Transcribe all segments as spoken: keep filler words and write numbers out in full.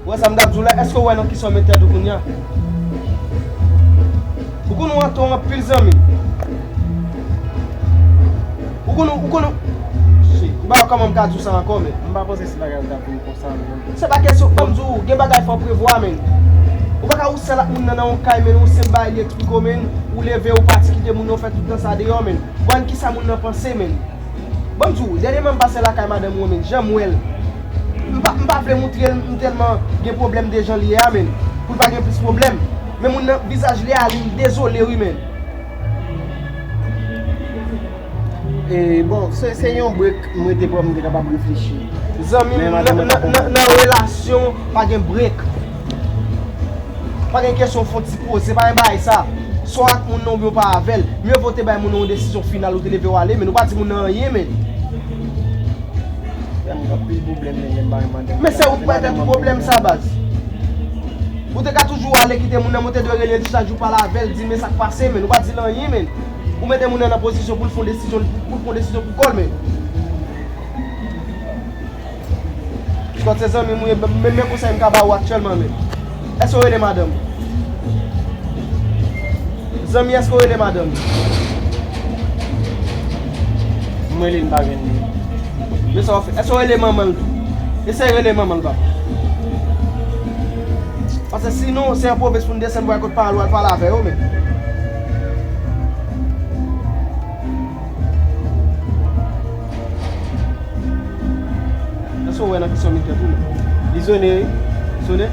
Ou wè sa m t ap di w la, èske w wè nan kisa w met tèt ou kounye a? Ou konn ou antre anpil zanmi. Ou konn ou, ou konn ou. Shit, m pa wè kòman m ka di w sa ankò, men. M pa panse se bagay ou t ap vin konsa, men. Se pa kesyon, ban m di w, gen bagay fò w prevwa, men. Ou pa ka ou sèl ak moun nan nan yon kay, men, yon senp bagay li eksplike w, men. Ou leve, ou pati kite moun nan, ou fè tout tan sa deyò, men. Bon, kisa moun nan panse, men. Ban m di w, dènyèman m pase lakay madanm mwen, men, jan m wè l. M pa, m pa vle moutre l, m tèlman gen pwoblèm de jan l ye a, men. Pou l pa gen plis pwoblèm. Men moun nan, vizaj li a, li, m dezole, wi, men. E, bon, se, se yon break m rete pran m te kapab reflechi. Zanmi m, nan, nan, nan, nan relasyon, pa gen break. Pa gen kesyon fon ti poze, pa gen bagay sa. Swa ak moun nan oubyen w pa avè l. Mye vo w te bay moun nan yon desizyon final, ou te leve w ale, men ou pa di moun nan anyen, men. Anpil pwoblèm, men, men, men, men, men se ou k bay tèt ou pwoblèm sa, baz. Ou te ka toujou ale kite moun nan, men ou te dwe rele l chak jou, pale avè l, di l men sa k pase, men ou pa di l anyen, men. Ou mete moun nan nan pozisyon pou l fè yon desizyon, pou l fè yon desizyon pou kò l, men. Kòm se zanmi m ou ye, men, men konsèy m ka ba ou aktyèlman, men. Èske w rele madanm? Zanmi, èske w rele madanm? M rele l, m pa jwenn li. Men sa w fè. Èske w rele manman l tou? Eseye rele manman l, papa. Paske sinon, se an pwovens pou n desann pou al kot paran l, w al pale avè yo, men. Èske w wè nan kesyon militè tou, non? Li sone, wi. Sone?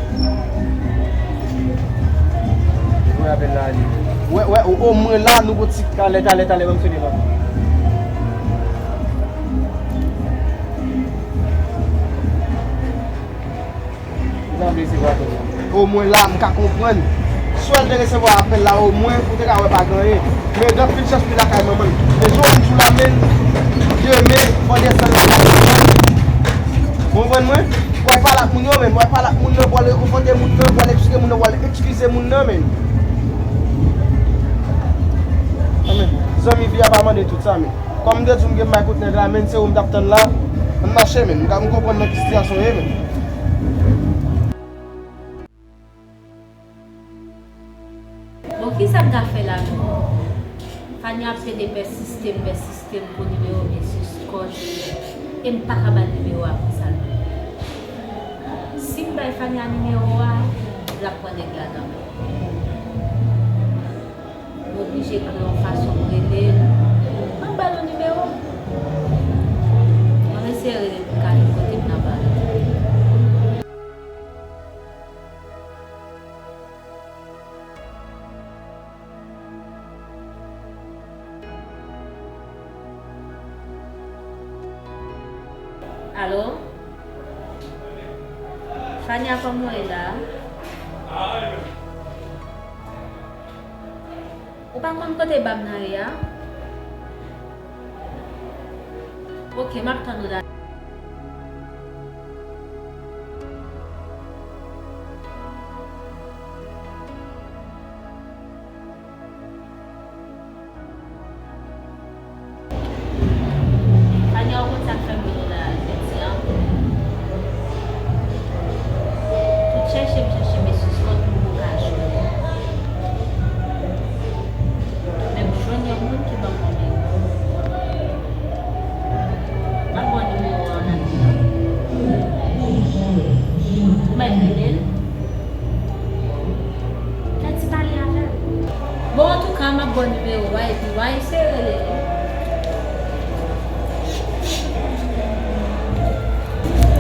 Li voye apèl la, li. Wè, wè, o, omwen la, nou gon ti. Talè, talè, talè, ban m sone la. Ou pa vle resevwa apèl la. Omwen la, m ka konprann. Si w te resevwa apèl la, omwen, ou te ka wè pa gen anyen. Men gen anpil chans pou lakay manman l. Men jan w di w la, men, demen, fò desann lakay manman l. Ou konprann mwen? W al pale ak moun yo, men. W al pale ak moun nan, w al rekonfòte moun nan, w al eksplike moun nan, w al eskize moun nan, men. Zanmi, vi a pa mande tout sa, men. Kòm m te di w m gen may kot nèg la, men, se ou m t ap tann la. Ann mache, men. M ka, m konprann nan ki sitiyasyon w ye, men. Bon, kisa m ka fè la menm? Fania ap plede pèsiste m, pèsiste m pou nimewo mesye Scott. E m pa ka ba l nimewo a konsa non. Si m bay Fania nimewo a, l ap pran nèg la nan men. M oblije kreye yon fason pou rele l. Mwen ba l yon nimewo. Mwen eseye rele l pou l ka vin kote m nan Paris. Alo? Fania, kòman w ye la? Ou pa konn kote bab nan ye a? Oke, m ap tann ou la. Fania, ou konn sa k fè m rele w la jodi a? Tout chèche m chèche mesye Scott m poko ka jwenn. Men m jwenn yon moun ki ban m nimewo. M ap ba w nimewo a nan liy lan. Ou mèt rele l. Fè ti pale avè l. Bon, antouka, m ap ba w nimewo a epi w a eseye rele li.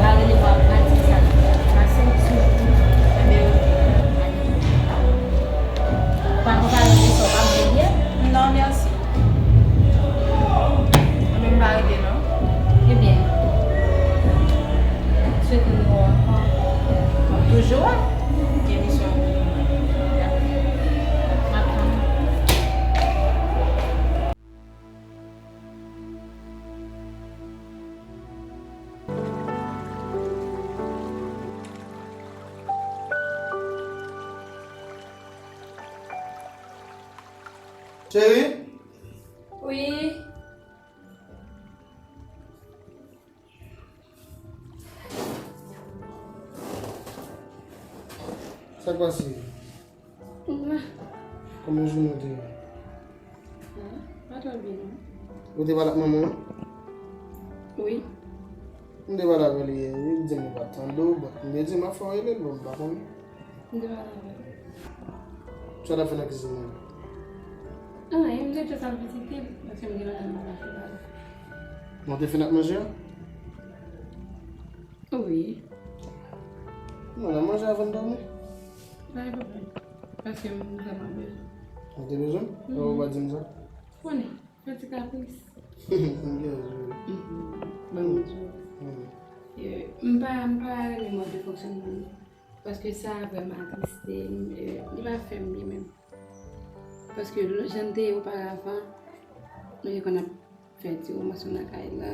W a rele, w a pratik sa. Pase m sou. Ebyen, ou pa konn pale de sa, w pa bliye? Non, mèsi. Mwen menm pa rete non. Ebyen, swete nou ankò. M ap toujou wè. Gen misyon pou nou. M ap tann. Cheri? Wi. Sa k pase? Mwen la. Kòman jounen w te ye? Ah, pa twò byen, non. Ou te pale ak manman w? Wi. M te pale avè l yè, wi, li di m li pa t tande w, bon, m te di m ap fè w rele l, bon, m pa konnen. M te pale avè l. Sa w t ap fè nan kizin nan? Anyen, m te jis al vizite l, paske m gen lontan m pa pase pa la. Bon, w te fin ak manje a? Wi. Bon, n a manje avan n dòmi. Pa gen pwoblèm. Paske m vrèman bezwen. Ou te bezwen? Mhm. Ou pa di m sa? Konnen, fè ti kapris. M gen jou. Mhm. Ban m di w. Mhm. Euh, m pa, m pa renmen mòd de fonksyònman li. Paske sa vrèman atriste m. Euh, li pa fè m byen menm. Paske lè jan n te ye oparavan, nou te konn ap fè ti womans nou nan kay la.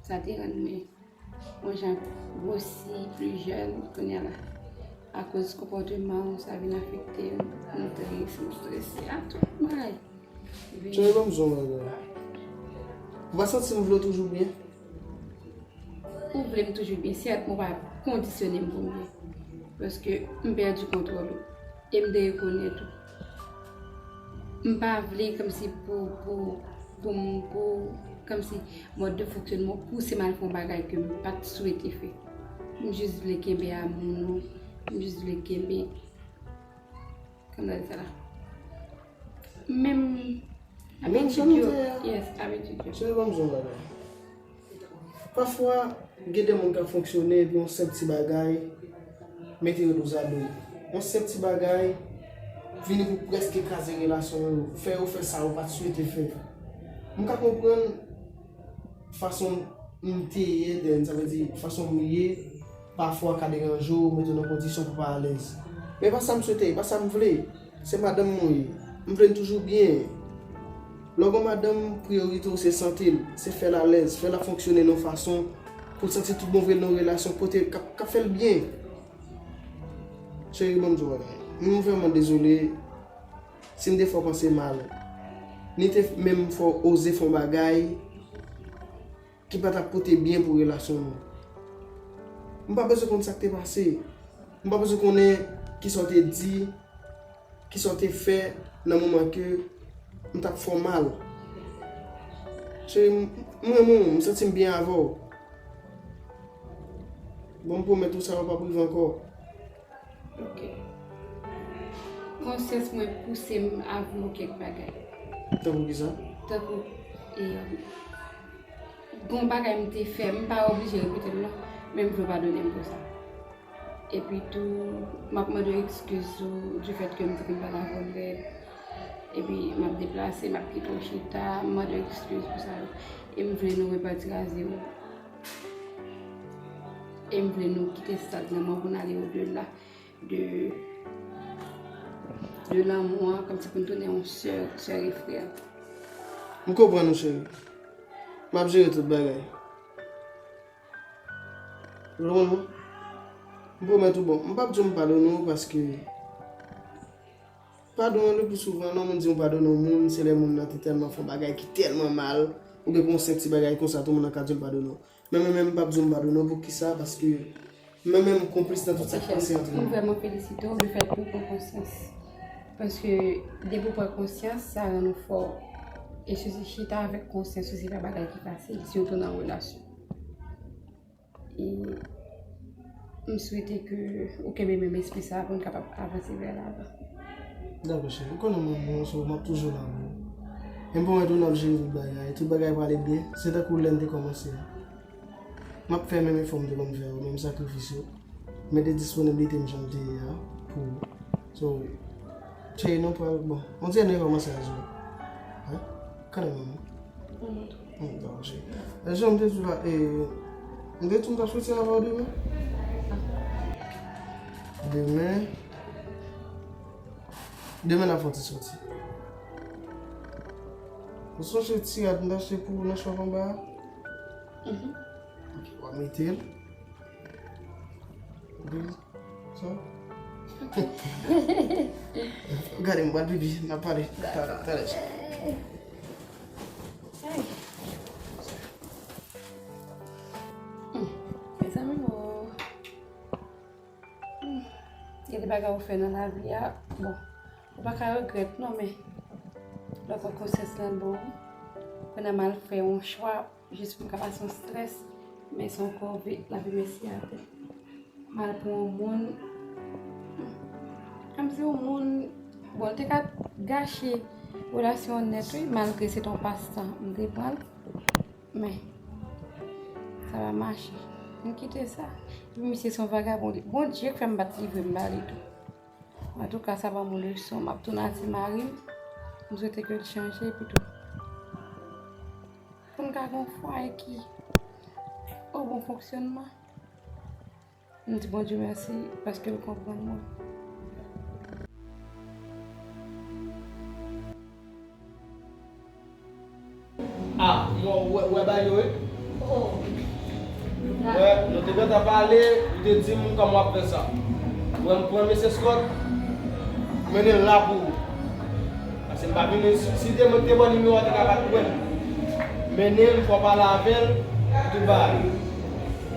Sa te rann mwen yon jan gwosi, pli jèn, kounye a la. Akoz konpòteman w, sa vin afekte m. M tris, m strese, a tout bagay. Cheri, ban m di w yon bagay. Ou pa santi m vle w toujou byen? Ou vle m toujou byen, sèt, men w pa kondisyone m pou m byen. Paske m pèdi kontwòl ou. E m derekonèt ou. M pa vle kòmsi pou, pou, pou m, pou, kòmsi mòd de fonksyònman w pouse m al fè yon bagay ke m pa t swete fè. M jis vle kenbe amou nou, m jis vle kenbe, kòman sa la? Menm abitid yo. Yes, abitid yo. Cheri, ban m di w yon bagay. Pafwa, gen de moun k ap fonksyone epi yon senp ti bagay mete yo dozado. Yon senp ti bagay vini pou prèske kraze relasyon yo, fè yo fè sa yo pa t swete fè. M ka konprann fason m te ye, then, sa vle di, fason m ye, pafwa ka deranje w, mete w nan kondisyon pou w pa alèz. Men e pa sa m swete, e pa sa m vle. Se madanm mwen ye. M vle n toujou byen. Lè w gen madanm, priyorite w se sante l, se fè l alèz, fè l ap fonksyone nan yon fason pou l santi tout bon vre nan yon relasyon kote k ap, k ap fè l byen. Cheri, ban m di w bagay. M vrèman dezole si m te fè w panse mal. Ni te menm fè w oze fè yon bagay ki pa t ap pote byen pou relasyon nou. M pa bezwen konn sa k te pase. M pa bezwen konnen kisa w te di, kisa w te fè nan moman ke m t ap fè w mal. Cheri, m, m renmen w, m santi m byen avè w. Bon, m pwomèt ou sa p ap rive ankò. Ok. Konsyans mwen pouse m avwe w kèk bagay. Tankou kisa? Tankou, e, gon bagay m te fè, m pa oblije repete l non, men m vle w padone m pou sa. Epi tou, m ap mande w ekskiz sou, du fait ke m te konn pale avè w lèd. Epi m ap deplase, m ap kite w chita, m mande w ekskiz pou sa yo. E m vle nou repati raze yo. E m vle nou kite stad lanmou an pou n ale odela de, de lanmou an, kòmsi pou n tounen yon sè, sè e frè. M konprann ou, cheri. M ap jere tout bagay. Ou konprann mwen? M pwomèt ou, bon, m p ap di w m padone w paske padon an, le pli souvan, lè yon moun di yon padone yon moun, se lè moun nan te tèlman fè yon bagay ki tèlman mal, oubyen pou yon senp ti bagay konsa, tou moun nan ka di l padone w. Men mwen menm, m p ap di w m padone w. Poukisa? Paske mwen menm, m konplis nan tout sa k pase ant nou. M vrèman felisite w lefèt ke w pran konsyans. Paske depi w pran konsyans, sa rann ou fò. E si w chita avèk konsyans, ou se pa bagay ki fasil, sitou nan relasyon. E m swete ke ou kenbe menm espri sa a pou n kapab avanse vè lavan. Dakò, cheri. Ou konnen mwen, mwen, m ap toujou la pou ou. E m pwomèt ou n ap jere tout bagay. Tout bagay prale byen. Se tankou lè n te kòmanse a. M ap fè menm efò m te konn fè yo, menm sakrifis yo. Mete disponiblite m jan m te ye a pou ou. So, cheri, nou pral, bon, on dirait nou rekòmanse a jwe. Hein? Kanmenm, manman. Hum, dakò, cheri. E jan m te di w la, e, m te di w m t ap soti avè w demen. Demen, demen n ap fè yon ti soti. Ou sonje ti rad m t achte pou ou nan shop anba a? Mhm. Ok, w ap mete l. Ok, sa? Ok. Gade, m pral pipi, n ap pale. Talè, talè. Ay. Hmm. Mezanmi, oh. Gen de bagay ou fè nan lavi a, bon, ou pa ka regrèt non, men lè w pran konsyans lan bon, kounye a m al fè yon chwa jis pou m ka pase yon strès, men se yon kòve, lavi mèsi atè. M al pran yon moun, kòmsi yon moun, bon, l te ka gache relasyon an nèt, wi, malgre se te yon pastan, m te pran l. Men, sa pa mache. M kite sa. Epi misye se yon vagabon. Bondye k fè m pa t livre m ba li tou. Antouka, sa ban m yon leson. M ap tounen a ti mari m. M swete ke l chanje epi tou. Pou n ka gen yon fwaye ki an bon fonksyònman. M di Bondye mèsi paske l konprann mwen. Ah, mwen, ou wè, ou wè bagay yo, wi? Oh. Wè, nou te gentan pale, ou te di m kòman w ap fè sa. Wè, m pran mesye Scott, m mennen l la pou ou. Paske m pa vin, si, si te, te ban nimewo a, te ka pa t wè m. Mennen l, fò w pale avè l, tout bagay.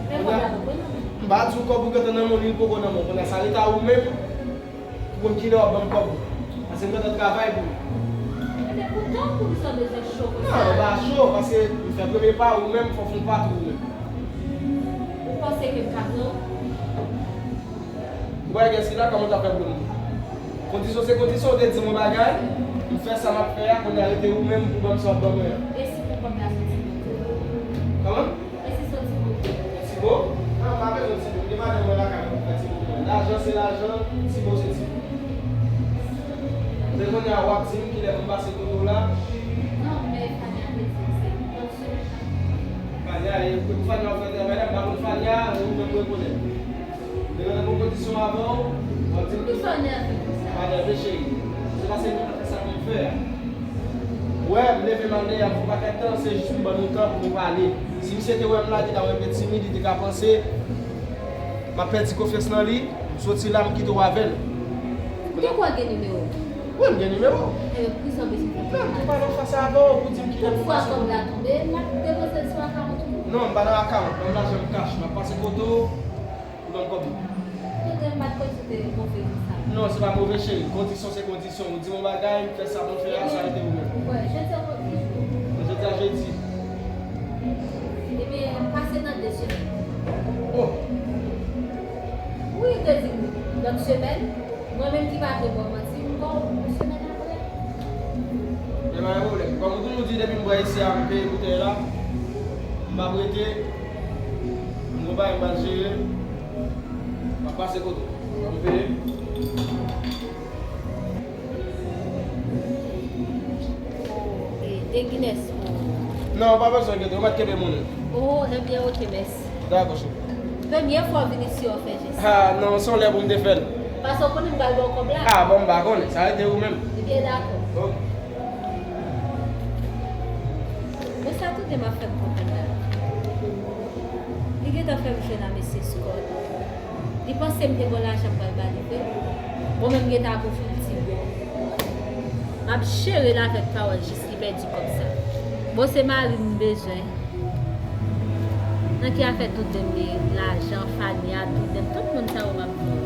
Men kòb la poko nan men. M pa di w kòb ou gentan nan men w, li poko nan men w. Kounye a, sa rete a ou menm pou konn kilè w ap ban m kòb ou. Paske m gentan travay pou ou. Ebyen, poutan pou sa bezwen cho konsa? Non, pa cho, paske m fè premye pa, ou menm, fò w fè yon pa tou ou menm. Ou panse ke m ka pran w? Ou pa wè gès ki la, kòman w ta fè pou m? Kondisyon se kondisyon, ou te di m yon bagay, m fè sa m ap fè a, kounye a rete ou menm pou ban m sa w ap ban mwen an. E si pou kòb la soti bò? Kòman? E si se yon ti bo? Yon ti bo? Non, m pa bezwen ti bo. M gen madanm mwen lakay mwen pou fè ti bo pou mwen. Lajan se lajan, ti bo se ti bo. Se kounye a w ap di m kilè pou m pase kote w la? Non, men Fania te di m se yon semèn. Fania, e, pou Fania w fè travay la, m pa konn Fania, ou menm rekonèt. Depi nan bon kondisyon avè w, w ap di m ki sa w nève konsa? Pa nève, cheri. Se paske m gentan fè sa pou m fè a. Ou wè, m leve m al dèyè, m fè yon pakèt tan, se jis pou m ban nou tan pou nou pale. Si misye te wè m la, li te ka wè m gen timid, li te ka panse m ap pèdi konfyans nan li, m soti la, m kite w avè l. Ou te kwè w gen nimewo? Wi, m gen nimewo. Ebyen, poukisa w bezwen fè tout bagay sa? Menm tou pale anfas avè w pou di m ki lè pou pase. Tout fwa kòb la tonbe, m ap depoze l sou akawont ou. Non, m pa nan akawont, ban m lajan m kach, m ap pase kote w. Ou ban m kòb ou. Tout de m pa t kwè se te move konsa. Non, se pa move, cheri. Kondisyon se kondisyon. Ou di m yon bagay, m fè sa pou m fè a, sa rete ou menm. Ebyen, ou kwè, jodi a ki jou? Jodi a jedi. Ebyen, pase nan de semèn. Oh. Wi, ou te di m lòt semèn. Mwen menm ki pa vle ba w manti, m ba w yon semèn apre. Men pa gen pwoblèm. Kòm ou toujou di, depi m pran isi a, m peye boutèy la. M p ap rete. M gon bagay m pral jere. M ap pase kote w. Ban m peye. E, e Guinness pou ou. Non, ou pa bezwen enkyete, ou mèt kenbe moun. Oh, ebyen, oke, mèsi. Dakò, cheri. Premye fwa w vin isi, w fè jès sa? Ah, non, se yon lè pou m te fè l. Paske w konnen m pral ba w kòb la. Ah, bon, m pa konnen. Sa rete ou menm. Ebyen, dakò. Ok. Bon, sa tou de m ap fè m konprann la. Li gentan fè m jwenn a mesye Scott. Li panse m te ba w lajan m pral ba li vre. Bon, men m gentan ap ofri l ti bo. M ap jere l avèk pawòl jis li pèdi kòb sa. Bon, se mari m bezwen. Nan ki afè tout de m ye, lajan, Fania, tout de m, tout moun sa yo m ap di w.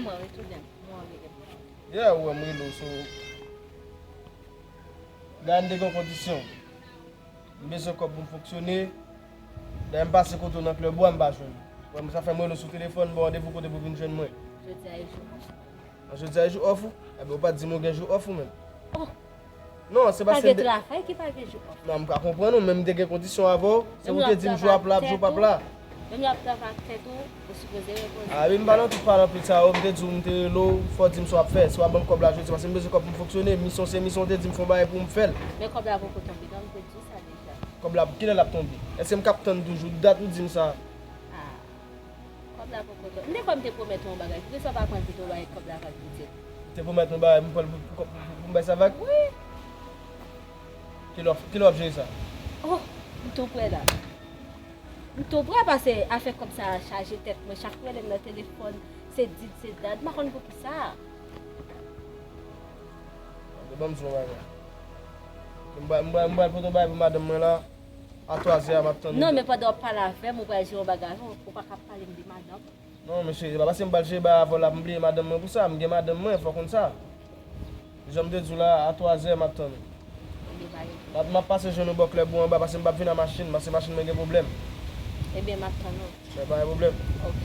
Mwen retounen. Mwen rele. Yeah, ou wè m rele w, so. Gade, m te gen kondisyon. M bezwen kòb pou m fonksyone. Dayè m pase kote w nan klèb ou a, m pa jwenn ou. Wè, sa fè m rele w sou telefòn, m ba w randevou kote pou w vin jwenn mwen. Jodi a e jou off. An, jodi a e jou off ou? Enben, ou pa t di m ou gen jou off ou menm. Oh! Non, se paske m te... Pa gen travay ki pa gen jou off. Non, m ka konprann ou, men m te gen kondisyon avè w. Se ou te di m jou ap la, jou p ap la. Menm lè w ap travay ak tèt ou, ou sipoze repoze. A wi, m pa nan tout pale anpil sa yo, m te di w, m te rele w, fò w di m sa w ap fè. Si w ap ban m kòb la jodi, paske m bezwen kòb pou m fonksyone, misyon se misyon, w te di m fè yon bagay pou m fè l. Men kòb la poko tonbe, non, m te di w sa deja. Kòb la, kilè l ap tonbe? Èske m k ap tann toujou dat ou di m sa? Ah, kòb la poko tonbe. M te kwè m te pwomèt ou yon bagay. Poukisa w pa pran l pito w bay kòb la vag pitit? Ou te pwomèt m yon bagay, m pran l pou, pou, pou, pou m bay sa vag? Wi. Kilè w, kilè w ap jere sa? Oh, m tou prè la. M tou prè paske afè kòb sa a chaje tèt mwen. Chak rele m nan telefòn, se dit, se dat. M pa konn poukisa. Ban m di w yon bagay. M pral, m pral, m pral pote yon bagay pou madanm mwen la. A twazè a, m ap tann ou. Non, men pandan w ap pale avè m, ou pral jere yon bagay avè m. Ou pa ka pale m de madanm. Non, men cheri, se pa paske m pral jere bagay avè w la pou m bliye madanm mwen pou sa. M gen madanm mwen, fò w konn sa. Jan m te di w la, a twazè, m ap tann ou. Ebyen, pa gen pwoblèm. M ap, m ap pase jwenn ou bò klèb ou anba, paske m p ap vin a machin, paske machin mwen gen pwoblèm. Ebyen, m ap tann ou. Men pa gen pwoblèm. Ok.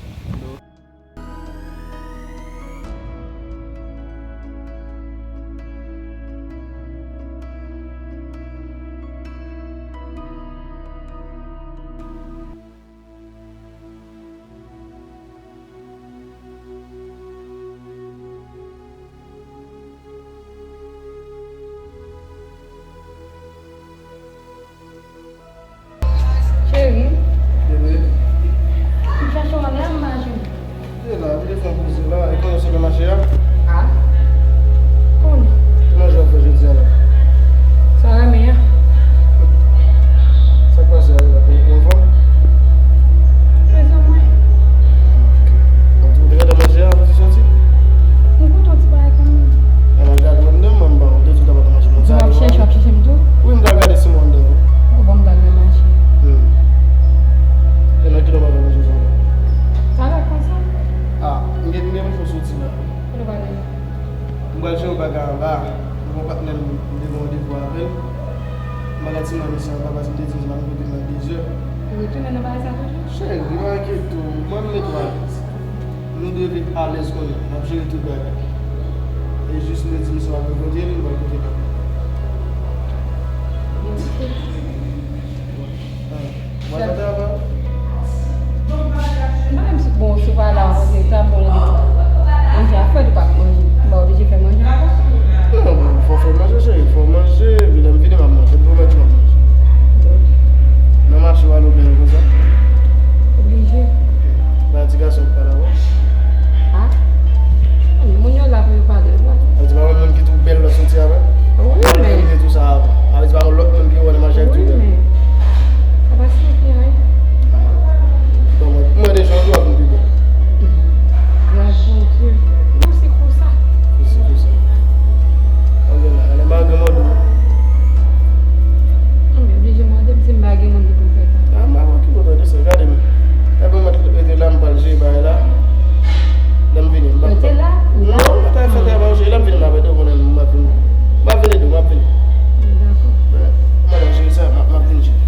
Cheri. Bebe. M chache w anlè a, m pa jwenn ou. Li la, m te fè yon poze la, e konnen w se nan mache a? A. Konnen. Ki manje w ap fè jodi a la? Sa renmen an. Sa k pase a, ou anfòm? Prezan mwen. Ok. Ou te gentan manje a, ou te soti? M goute yon ti bagay kanmenm. E manje a tou anndan, mwen m ba w, ou te di w t ap al nan mache. Ou ap chèche, w ap chèche m tou? Wi, m t al gade si mwen anndan wi. Ou ban m gade nan mache. Hmm. E nan kilè w pral fè manje sa la? Talè konsa. A, m gen, m gen manje soti la. Kote w pral ale? M pral jere yon bagay anba. M gen yon patnè m, m te gen randevou avè l. M pral al ti manje sa anba paske m te di l se pa nan kote m nan dezè. Ou retounen nan bagay sa toujou? Cheri, pa enkyete w, mwen m met w alèz. Nou dwe viv alèz kounye a. N ap jere tout bagay. E jis m te di misye m ap vin kote l, m pral kote l. Byen, ok. Ah, w ap travay? M pa menm si, bon, si w pa la, w ap ta bon, manje a fèt, ou p ap manje. M pa oblije fè manje ankò. Non, bon, fò w fè manje, cheri, fò w manje, epi lè m vini, m ap manje. M pwomèt ou m ap manje. Nan mache w al oubyen konsa? Oblije. Ba ti gason ki pale avè w. A? Moun yo la pou yo pale, wi. Sa vle di pa yon moun ki twò bèl lè w soti avè l? Wi, men. Li te di w sa avan. Sa vle di pa yon lòt moun ki wè nan mache a ki twò bèl. Wi, men. Sa pa siyifi anyen. A. Bon, mwen, mwen deja yon jou ap vin pi bèl. Gras Bondye. Ou si konsa. Ou si konsa. Anben la, lè m pa gen mòd ou. Anben, oblije mande m si m pa gen moun ki pou m fè sa. A, m pa wè ki bò tande sa, gade m. Gade m mèt rete la, m pral jere bagay la. Lè m vini, m pa... Rete la? Non, m pa ta fè travay ou jere, lè m vini, m ap ede w konnen m ap vini. M ap vini tou, m ap vini. Dakò. Mwen, mwen ap jere sa, m ap, m ap vini jere.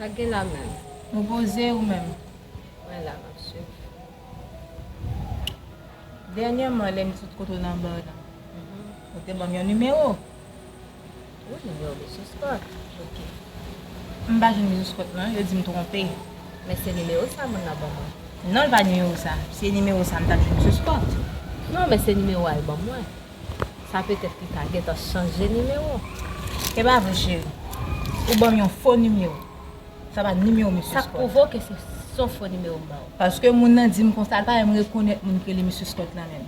Sa k gen la menm? Ou poze ou menm? Mwen la, m ap swiv. Dènyèman, lè m sot kote w nan bar la, ou te ban m yon nimewo. Wi, nimewo mesye Scott. Ok. M pa jwenn mesye Scott non, yo di m twonpe. Men se nimewo sa moun nan ban mwen. Non, l pa nimewo sa. Si se nimewo sa, m t ap jwenn mesye Scott. Non, men se nimewo a l ban mwen. Sa petèt li ta gentan chanje nimewo. E pa vre, cheri. Ou ban m yon fo nimewo. Sa pa nimewo mesye Scott. Sa k pwouve w ke se, se yon fo nimewo m ba w? Paske moun nan di m konsa, l pa janm rekonèt moun ki rele mesye Scott la menm.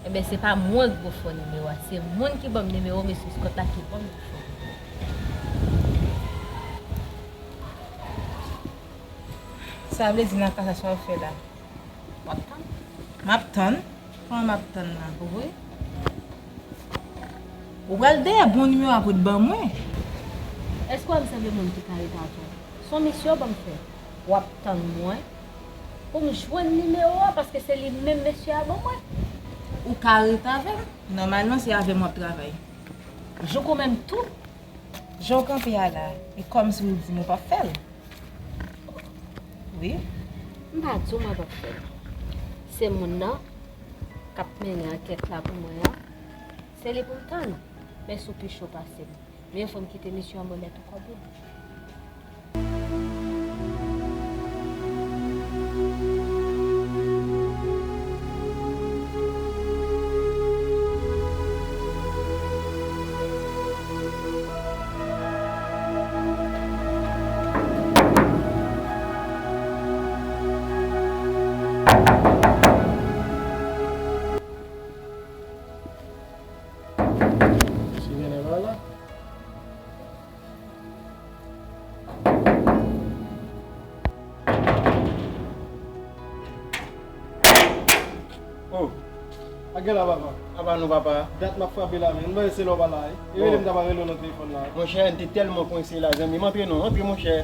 Enben, se pa mwen k ba w fo nimewo a, se moun ki ban m nimewo mesye Scott la ki ban m yon fo nimewo. Sa vle di nan ka sa, sa w ap fè la? W ap tann. M ap tann? Kòman m ap tann la? Pou vre? Ou pral dèyè bon nimewo a pou t ban mwen. Èske w wè m sanble moun ki ka rete avè w? Se yon misyon w ban m fè. W ap tann mwen pou m jwenn nimewo a, paske se li menm mesye a ban mwen. Ou ka rete avè m. Nòmalman, se avè m w ap travay. Jouk ou menm tou. Jan w kanpe a la, e kòmsi w di m ou p ap fè l. Wi. M pa di w mwen p ap fè l. Se moun nan k ap mennen ankèt la pou mwen an, se li pou m tann. Men si w pi cho pase m, miye fò m kite misyon an ban mèt ou kòb li. Mesye Vènè pa la? Oh, a gen la, papa. Apa nou, papa? Dat m ap frape la, men. M panse se lè w pa la, wi. E rele m ta pral rele w nan telefòn la. Monchè, m te tèlman kwense la, zanmi m. Antre non, antre, monchè.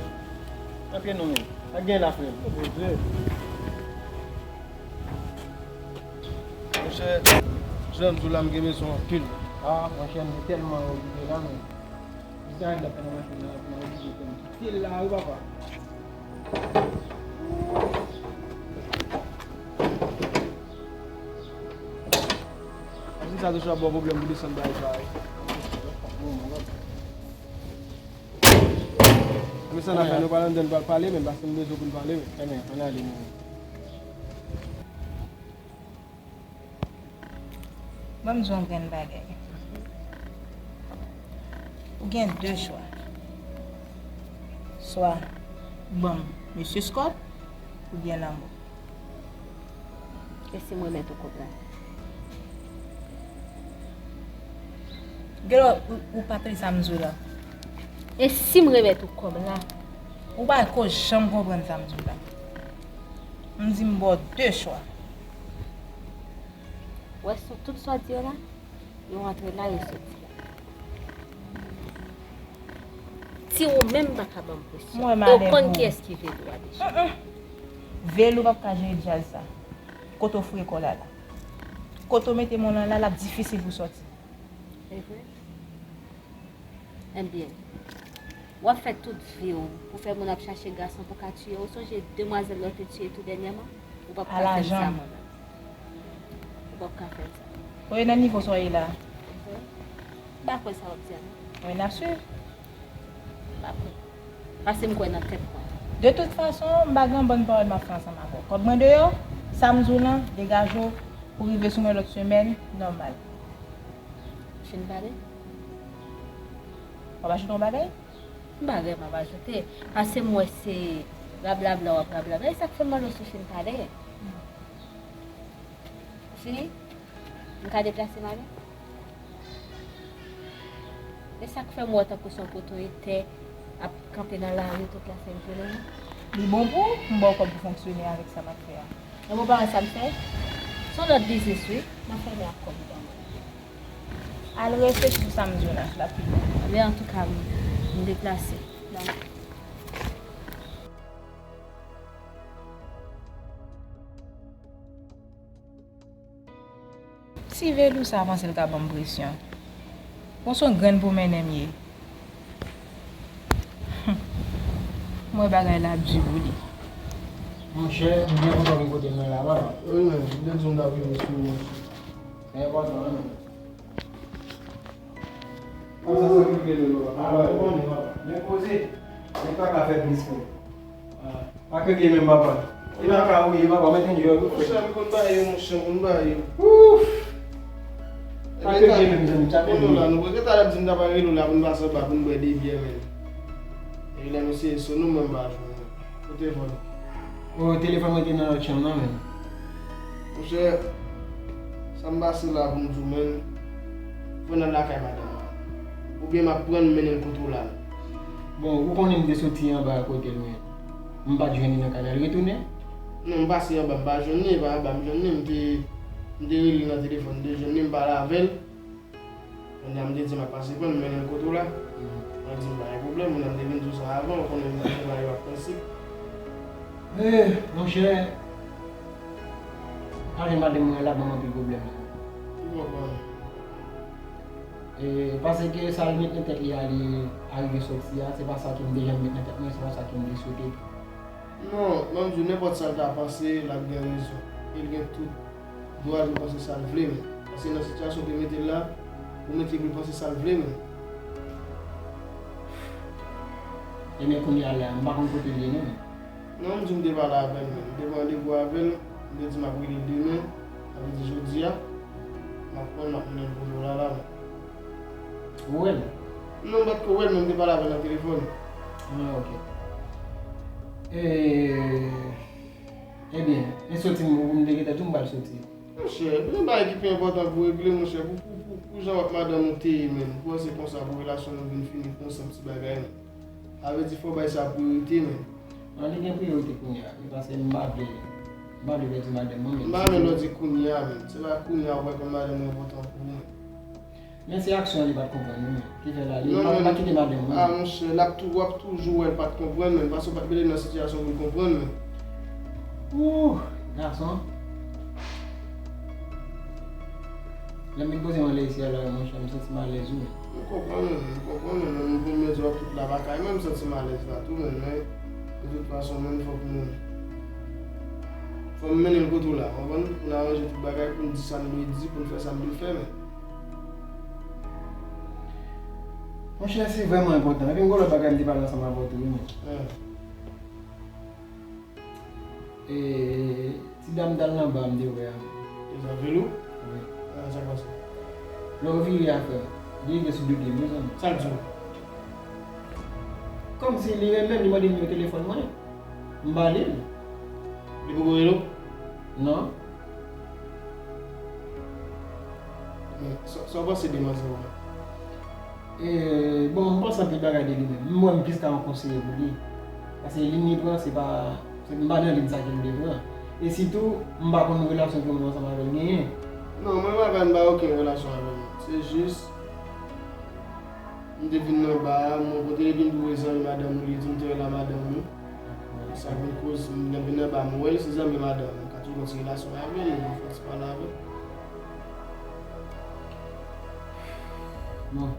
Antre non, men. A gen la, frè m. Oh, Bondye. Monchè, jan m di w la, m gen bezwen w anpil. Ah, monchè, m te tèlman okipe la, men. Misye arete ap fè nan machin nan, nan oblije fè m kite l la wi, papa. Machin sa toujou ap ba w pwoblèm pou desann bagay sa yo. Mesye, sa n ap fè, nou pral anndan, nou pral pale, men paske m bezwen pou n pale, men. Ann ale, men. Ban m di w yon grenn bagay. Ou gen de chwa. Swa ban m mesye Scott, oubyen lanmò. E si m remèt ou kòb la? Genlè ou, ou pa tande sa m di w la. E si m remèt ou kòb la? Ou pa ko janm konprann sa m di w la. M di m ba w de chwa. Ou wè sou tout sa w di yo la, yo antre la, yo soti la. Ti ou menm pa ka ban m presyon. E w konn kiyès ki Velo a deja. Velo p ap ka jere djaz sa. Kote w foure kò w la la. Kote w mete men w lan la, l ap difisil pou w sòti. Se vre? Ebyen, w ap fè tout vi w pou fè moun ap chache gason pou ka tiye w. Ou sonje demwazèl lè w te tiye tou dènyèman? Ou p ap ka fè m sa, mwen menm. Ou p ap ka fè m sa. Ou ye nan nivo sa w ye la? M pa kwè sa w ap di a, non. Wi, n ap swiv. M pa kwè. Pase m kwè nan tèt mwen. De tout fason, m pa gen yon bòn pawòl m ap fè ansanm avè w. Kòb mwen deyò, sa m di w lan, degaje w pou rive sou mwen lòt semèn, nòmal. Fin pale? W ap ajoute yon bagay? M pa gen m ap ajoute. Pase m wè se rablabla w ap rablabla. E sa k fè m mande w si w fin pale. Ou fini? M ka deplase m ale? E sa k fè m wè w tankou se yon poto etè ap kanpe nan lari tout la sent jounen an? Li bon pou ou? M ba w kòb pou fonksyone avèk sa m ap fè a. Nan moman sa m fè? Se yon lòt biznis wi. M ap fèmen ak kòb ou ban mwen. Al reflechi sou sa m di w la, l ap pi bon. Ebyen, antouka, m, m deplase. Dakò. Si Velou sa panse l ka ban m presyon. Bon, se yon grenn pwomennen m ye. M wè bagay la ap di pou li. Monchè, m byen kontan vin kote m nan la, papa. Wi, men, m te di w m t ap rive sou ou, monchè. Se enpòtan, wi, men. Konsa, sa ki vle nou, papa. Alò, ou konnen, papa. Men koze, nèg pa ka fè plis, men. Ah. Pa kriye menm, papa. E pa ka ou ye, papa, mwen te enjoy wi, frè. Monchè, m konn ba yo, monchè, m konn ba yo. Ouf! Pa kriye menm, zanmi, tchape nou la. Nou prete talè m di m ta pral rele w la pou n pase anba pou n bwè de byè, men. E lè m eseye sone w, mwen m pa jwenn ou. Kote telefòn ou? O, telefòn mwen te nan lòt chanm nan, men. Monchè, sa m pase la pou m di w, men, fò n al lakay madanm lan. Oubyen m ap pran l, m mennen l kote w la. Bon, ou konnen m te soti anba kote l, men. M pa t jwenn li nan kay la, l retounen? Non, m pase anba, m pa jwenn li, e pa anba m jwenn li, m te, m te rele l nan telefòn, m te jwenn li, m pale avè l. Kounye a m te di m ap pase pran l, m mennen l kote w la. Mwen di m pa gen pwoblèm, moun nan m te vin di w sa avan, ou konnen m pa gen mari w ap prensip. Eh, monchè, pa gen madanm mwen la ban m anpil pwoblèm. M konprann. E, paske sa l met nan tèt li a, li arive sòti a, se pa sa ke m te janm met nan tèt mwen, se pa sa ke m te swete tou. Non, ban m di w, nenpòt sa l ta panse, l ap gen rezon. E l gen tout dwa pou l panse sa l vle, men. Paske nan sitiyasyon ke mete l la, ou mete pou l panse sa l vle, men. E men kounye a la, m pa konn kote l ye, non, men. Non, m di m te pale avè l, men. M te pran randevou avè l, m te di m ap rele l demen, sa vle di jodi a, m ap pran l, m ap mennen l kote w la, la, men. Ou wè l? Non, m pa t ko wè l, men m te pale avè l nan telefòn. Ah, ok. E, ebyen, e soti m, m te gentan di w m pral soti. Monchè, gen bagay ki pi enpòtan pou regle, monchè. Pou, pou, pou, pou jan w ap madanm ou te ye, menm. Pou w panse konsa pou relasyon nou vin fini konsa, yon ti bagay, menm. Sa vle di fò w bay sa priyorite, menm. Non, li gen priyorite kounye a, wi, paske m pa vle, m pa vle pèdi madanm mwen, menm. M pa renmen lè w di kounye a, menm. Se pa kounye a w wè kòm madanm mwen enpòtan pou ou, menm. Men se aksyon li pa t konprann, wi, menm. Ki fè la, li pa, pa kite madanm mwen. Ah, monchè, l ap tou, w ap toujou wè l pa t konprann, menm. Paske w pa t mete l nan sitiyasyon pou l konprann, menm. Ooh, gason. Lè m vin poze m anlè isi a la, monchè, m santi m alèz, wi. M konprann ou, m konprann ou, men m konn mezi w ap tout la pa kay mwen, m santi m alèz la tou, men, men, de tout fason, men, fòk nou, fò m mennen l kote w la, w konprann? Pou n aranje tout bagay, pou n di sa n dwe di, pou n fè sa n dwe fè, men. Monchè, se vrèman enpòtan. Epi m gen lòt bagay m te pale ansanm avè w tou, wi, men. Eh. E, ti dam t al nan ba m te wè a. Te sa velo? Wi. Ah, sa k pase? Lè w vire a, frè, li rive sou do pye m, wi, zanmi. Sa l di w? Kòmsi li menm, li mande m nimewo telefòn mwen. M ba li l. Li poko rele w? Non. Men, sa, sa w panse de manzè w la? E, bon, m panse anpil bagay de li menm. M wè m plis ta yon konseye pou li. Paske liy li pran, se pa, se, m pa nan liy sa ke m te pran. E sitou, m pa konn relasyon ke moun ansanm avè l genyen. Non, mwen menm avè l, m pa okenn relasyon avè l. Se jis, m te vin nan ba a, m rankontre l, epi m di w e zanmi madanm ou li ye, di m te rele madanm ou. Sa vin koz, m vin nan ba a, m wè l, se zanmi madanm ou. Ka toujou konn ti relasyon avè l, m fè ti pale avè l. Bon.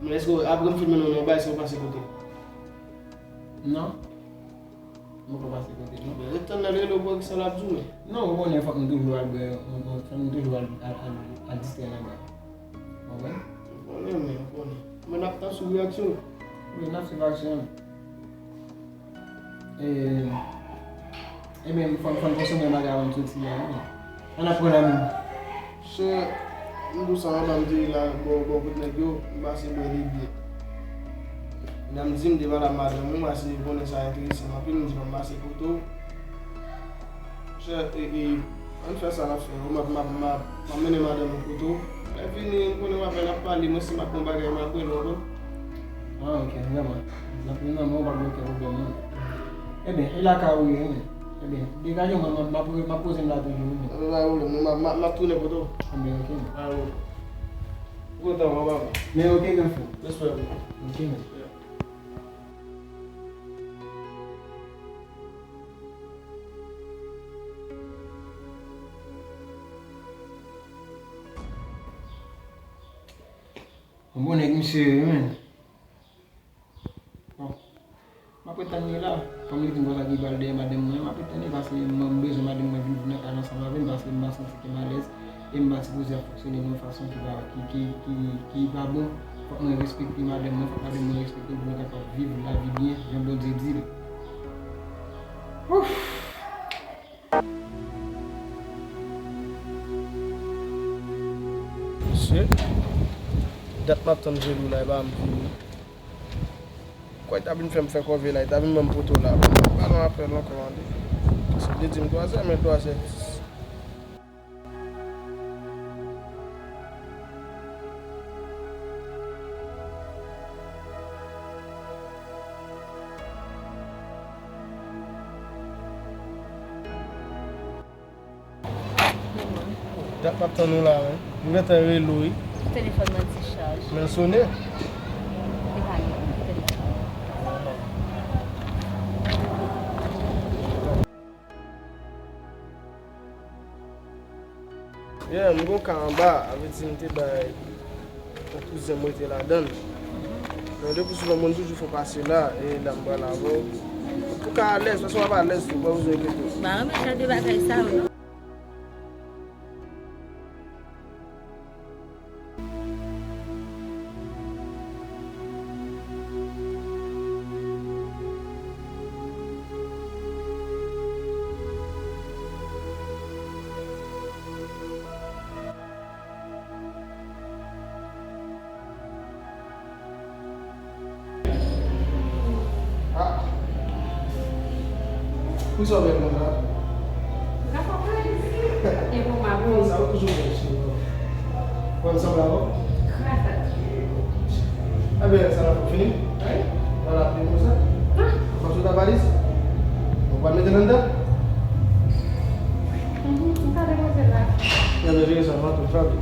Men èske w, apre m fin mennen w nan ba, èske w pase kote l? Non. M poko pase kote l, non. Men ret tann lè l rele w pou wè kisa l ap di w, men. Non, ou konnen fòk m toujou al bwè, fòk m toujou al, al, al, al distrè nan ba. Ou konprann? M konnen, men, m konnen. Men n ap tann sou reyaksyon w. Wi, n ap swiv aksyon w. E, ebyen, fò, fò n konsome bagay avan n soti a, wi. Ann ap pran la menm. Chè, m di w sa anba, m te la bò, bò kot nèg yo, m pase bò de byen. Nan m di m te pale ak madanm ou, pase m konnen sa enterese m anpil, m di ban m pase kote w. Chè, e, e, ann fè sa n ap fè yo, m ap, m ap, m ap, m ap mennen madanm ou kote w. Lè fini, m konnen w ap vin ap pale, mwen si m ap pran bagay, m ap rele w ankò. Ah, ok, vrèman. N ap vin nan men w, pa gen okenn pwoblèm, non. Ebyen, e lakay ou ye, wi. Ebyen, degaje w, mwen, mwen, m ap, m ap poze m la toujou, wi. Pa gen pwoblèm, non, m ap, m ap, m ap tounen kote w. Ebyen, ok. Pa gen pwoblèm. M kontan wè w, papa. Men ok, gran frè. Respè pou ou. Ok, men. Yeah. Yon bon nèg misye ye, wi, men. Bon. M ap ret tann li la. Kòm li di m konsa ki pral dèyè madanm mwen, m ap ret tann li paske mwen, m bezwen madanm mwen vin, vin nan kay la ansanm avè m paske m pa santi ke m alèz e m pa sipoze ap fonksyone nan yon fason ki pa, ki, ki, ki, ki pa bon. Fòk mwen respekte madanm mwen, fòk madanm mwen respekte m pou nou kapab viv lavi byen, jan Bondye di l. Ouf! Mesye, dat m ap tann Jelou la, e pa m vini. Kwè ta vin fè m fè kòve la, ta vin ban m poto la. Bon, pa nan apèl ankò, tande. Se te di m twazè, men twazè dis. Dat m ap tann ou la, wi. M gentan rele w, wi. Telefòn mwen dichaj. Men sone. Li pa gen telefòn. Yeah, m gon ka anba, avèti m te bay yon kouzen m rete ladan l. Men depi sou lòt moun toujou fè pase la, e la m pral avè w. Ou ka alèz, paske w ap alèz tou, pa bezwen enkyete w. M pa renmen jan de bagay sa yo non. Ah. Poukisa w bèl konsa? Sa w toujou bèl, cheri. Mwen sanble avè w? Enben, sa n ap fè fini? Wi. Wala, fini konsa? Ah. Fòk sot a valiz? Ou pral mete l anndan? Mhm, m ka depoze l la. Enben, jere sa, m ap tou frape.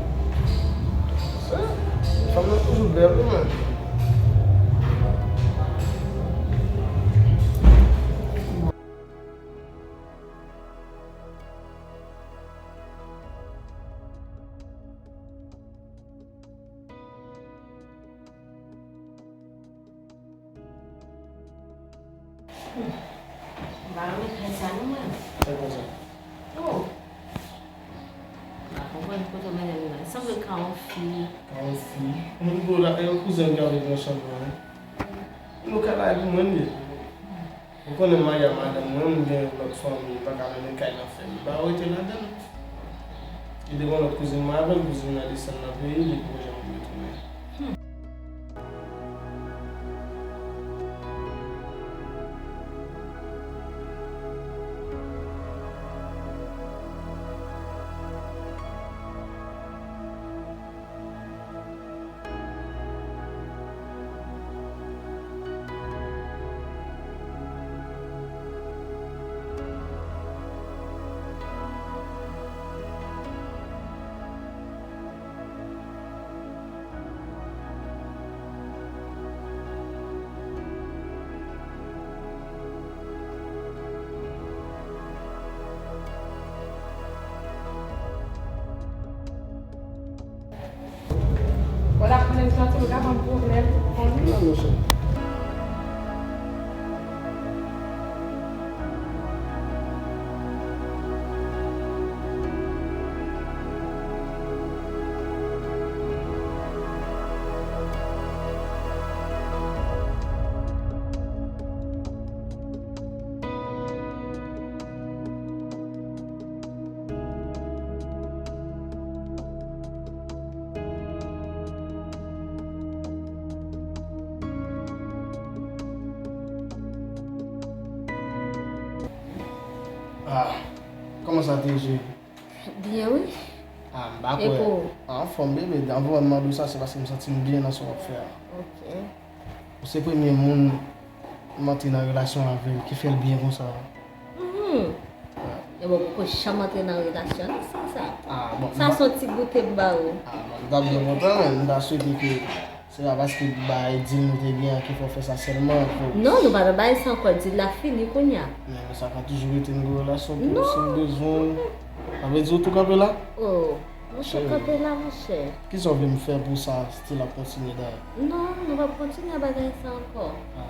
Sa, fanm nan toujou bèl, wi, men. Hmm. M pa renmen kay sa non, mwen. Sa konsa? Oh. M pa konprann kote w mennen m nan. Sanble ka yon fi. Ka yon fi? Moun pou la, e yon kouzen m ki avèk yon chanm nan, wi. Nou ka la pou mwen, li. Ou konnen m marye a madanm mwen, m gen lòt fanmi, m pa ka mennen kay nan fè m. Ba rete ladan l. Li te gen lòt kouzin mwen avè l, kouzin nan desann nan peyi, li poko janm retounen. Hmm. Wè l ap plen santi l ka ban m pwoblèm. Non, monchè. Ah, kòman sa te ye? Byen, wi. Ah, m pa kwè. E pou ou? Anfòm, bebe, anviwònman dous sa, se paske m santi m byen nan sa w ap fè a. Ok. Ou se premye moun m antre nan relasyon avè l ki fè l byen konsa. Mhm. Wè. E bon, poko janm antre nan relasyon, non, san sa. Ah, bon, sa m pa se yon ti goute m ba ou. Ah, bon, m t ap byen kontan, men m ta swete ke se pa paske bagay dil nou te gen an ki fè w fè sa sèlman, fò. Non, nou pa nan bagay sa ankò, dil la fini kounye a. Men sa ka toujou rete nan relasyon pou si m bezwen w. Sa vle di ou tou kanpe la? Oh, mwen tou kanpe la, monchè. Kisa w vle m fè pou sa still ap kontinye dayè? Non, nou p ap kontinye bagay sa ankò. Ah.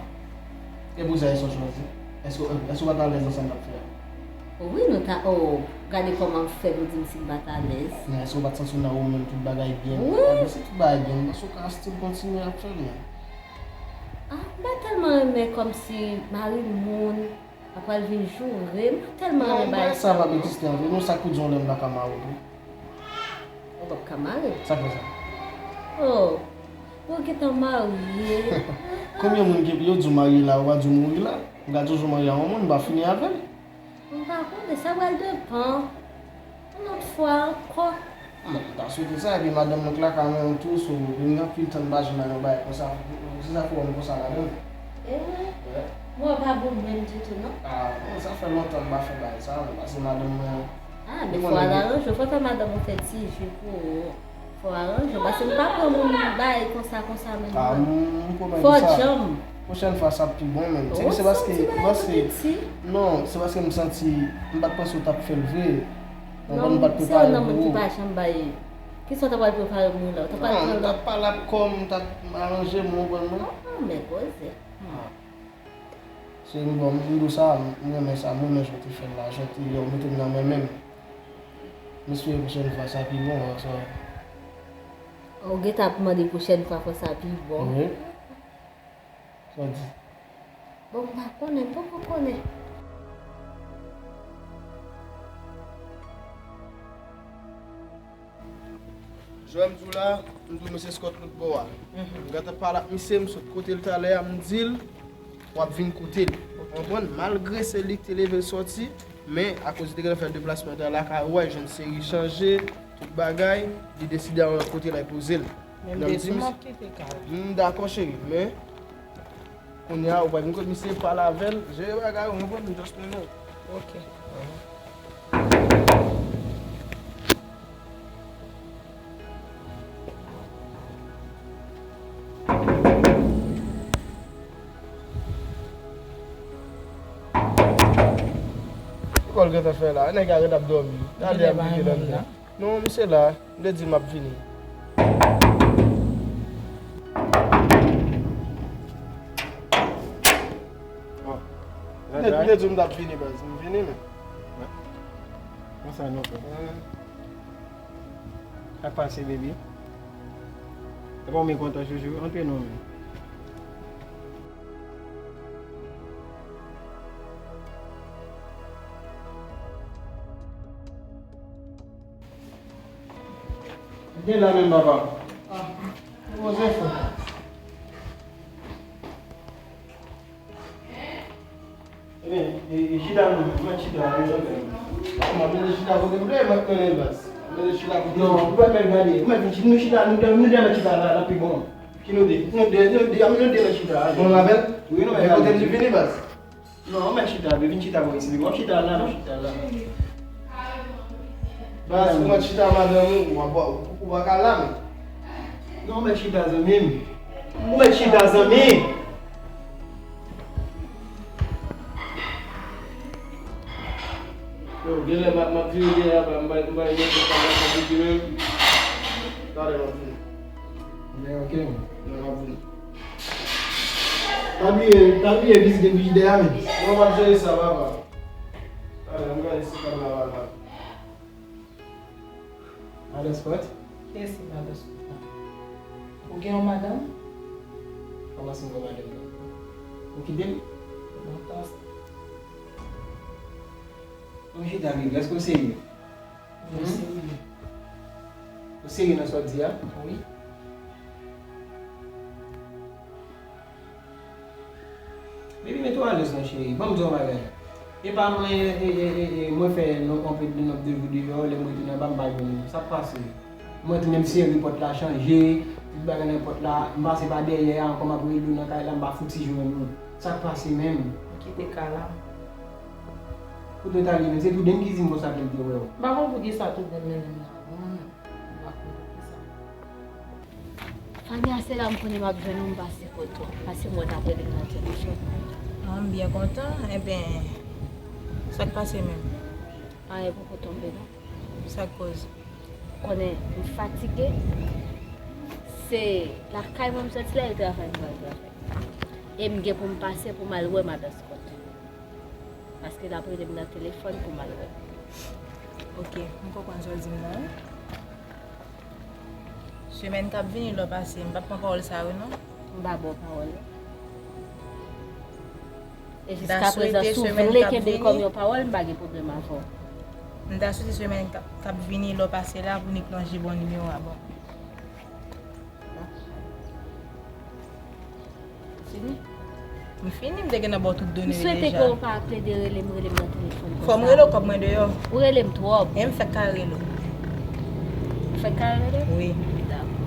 E pou sa, èske w chwazi? Èske, èske w pa t alèz nan sa n t ap fè a? Wi, nou ta, oh, gade kòman m fè pou di m si m pa t alèz. Men èske w pa t santi w nan ou menm tout bagay byen? Wi. Paske si tout bagay byen, m panse w ka still kontinye ap fè l, men. Ah, m pa tèlman renmen kòmsi mari moun, apral vin joure, m pa tèlman renmen bagay sa. Non, bagay sa pa egziste antre nou, sa k pou di yon lè m pa ka mare w tou. Ou p ap ka mare. Sa k fè sa? Oh, ou gentan marye. Konbyen moun ki yo di w marye la, ou pa di w mouri la? M ka toujou marye a yon moun, m pa fini avè l. M pa konnen, sa pral depann. Yon lòt fwa ankò. Hmm, m ta swete sa, epi madanm mwen k lakay mwen tou, so, vin gen anpil tan m pa jwenn nan yon bagay konsa, se sa fè w wè m konsa ladan l. E vre? Wè. Bon, w pa bon menm ditou, non? Ah, non, sa fè lontan m pa fè bagay sa, men paske madanm mwen. Ah, defwa l aranje w, fò fè madanm ou fè ti ji pou ou. Fò aranje w, paske m pa pran moun bay konsa, konsa menm, non. M pwomèt ou sa. Fò djanm. Pwochèn fwa, sa ap pi bon, menm. Se, se paske, paske, non, se paske m santi, m pa t panse w t ap fè l vre. Non, m pa t prepare pou ou. Se yon nonm ki pa janm bay. Kisa w ta pral prepare pou mwen la? Ou ta pral pran lòt? Non, m t ap pale ak kò m, m t ap aranje m, ou konprann mwen? Ah, men koze. Se m, bon, m di w sa, m renmen sa, m renmen jan w te fè l la, jan w te, yo, mete m nan men menm. M espere pwochèn fwa sa pi bon, sa. Ou gentan ap mande pwochèn fwa fò sa pi bon. Wi. Sa w di? Bon, m pa konnen, m poko konnen. Jwè m di w la, m di w mesye Scott lòt bò a. M gentan pale ak misye, m sot kote l talè a, m di l, w ap vin kote l. Ou konprann? Malgre se li ki te leve l sòti, men akoz li te gentan fè deplasman, li te al lakay ou a, li jwenn seri chanje, tout bagay, li deside al yon lòt kote l al poze l. Men m te di w m ap kite kay la. M dakò, cheri, men kounye a, ou pral vin kot misye, pale avè l, jere bagay ou, ou konprann, m just konnen w. Ok. Kòl gentan fè la, nèg la gentan ap dòmi. Talè a m kite l anndan. Non, misye la, m te di l m ap vini. M te, m te di w m t ap vini, baz. M vini, men. Konsa nou fè. Sa k pase, baby? Epa w byen kontan, chouchou? Antre non, men. Gen la menm, papa. Ah, poze fò. Ebyen, e, e, chita non, mwen chita, mwen chita. Mwen chita kote m vle, mwen konnen baz. Mwen chita kote m. Non, ou pa mèt gade. Mwen vin chita, nou de, nou de mèt chita la, la pi bon. Ki nou de? Nou de, nou de, nou de mèt chita. Bon, labèl? Wi, nou mèt gade. Kote m vini, baz? Non, ou mèt chita, vin chita bò isi, wi. W ap chita la, w ap chita la. Baz, ou mèt chita madanm ou, w ap, ou pa ka la, men. Non, ou mèt chita, zanmi m. Ou mèt chita, zanmi. Yo, genlè m ap, m ap vire, genlè m ap, m ap, m ap, m ap vire menm. Talè m ap vini. Men ok, men. Men m ap vini. Pa bliye, pa bliye vizite frijidè a, men. Non, m ap jere sa, papa. Talè, m gade si kòb la pa la. Madan Scott? Kiyès se madan Scott la? Ou gen yon madanm? Kòman si m gen madanm la? Ou kite l? Lontan sa. Ou chita, baby, èske w serye? Mwen serye. Ou serye nan sa w di a? Wi. Baby, mete w alèz non, cheri. Ban m di w yon bagay. E pa mwen, e, e, e, e, mwen fè non, on pe de nòt de jou deyò, lè m retounen anba, m pa jwenn ou. Sa k pase? Mwen tounen m sere pòt la chanje, tout bagay nan pòt la, m pase pa dèyè a ankò, m ap rele w nan kay la, m pa fouti jwenn ou. Sa k pase menm? M kite kay la. Kote w t ale menm? Se Touden ki di m konsa ke l te wè w. M pa konn poukisa Touden mennen m la. M pa konn poukisa. Fania, se la m konnen m ap jwenn ou, m pase kote w. Paske m wè t ap rele m nan telefòn. Ah, m byen kontan. Enben, sa k pase menm? Anyen poko tonbe, non. Sa k koz? Konnen m fatige. Se lakay mwen m soti la, e travay m pral travay. E m gen pou m pase pou m al wè madan Scott. Paske l ap rele m nan telefòn pou m al wè l. Ok, m konprann sa w di m nan, wi. Semèn k ap vini, lè w pase, m p ap pran pawòl sa yo, non. M pa ba w pawòl la. E jiska prezan, si w vle kenbe l kòm yon pawòl, m pa gen pwoblèm avè w. M ta swete semèn k ap, k ap vini, lè w pase la, pou nou plonje bon nimewo a, bon. Fini? M fini, m te gentan ba w tout done yo deja. M swete ke w pa plede rele m, rele m nan telefòn konsa. Fò m rele w, kòb mwen deyò. Ou rele m twòp. E m fèk ka rele w. Ou fèk ka rele m? Wi. Dakò.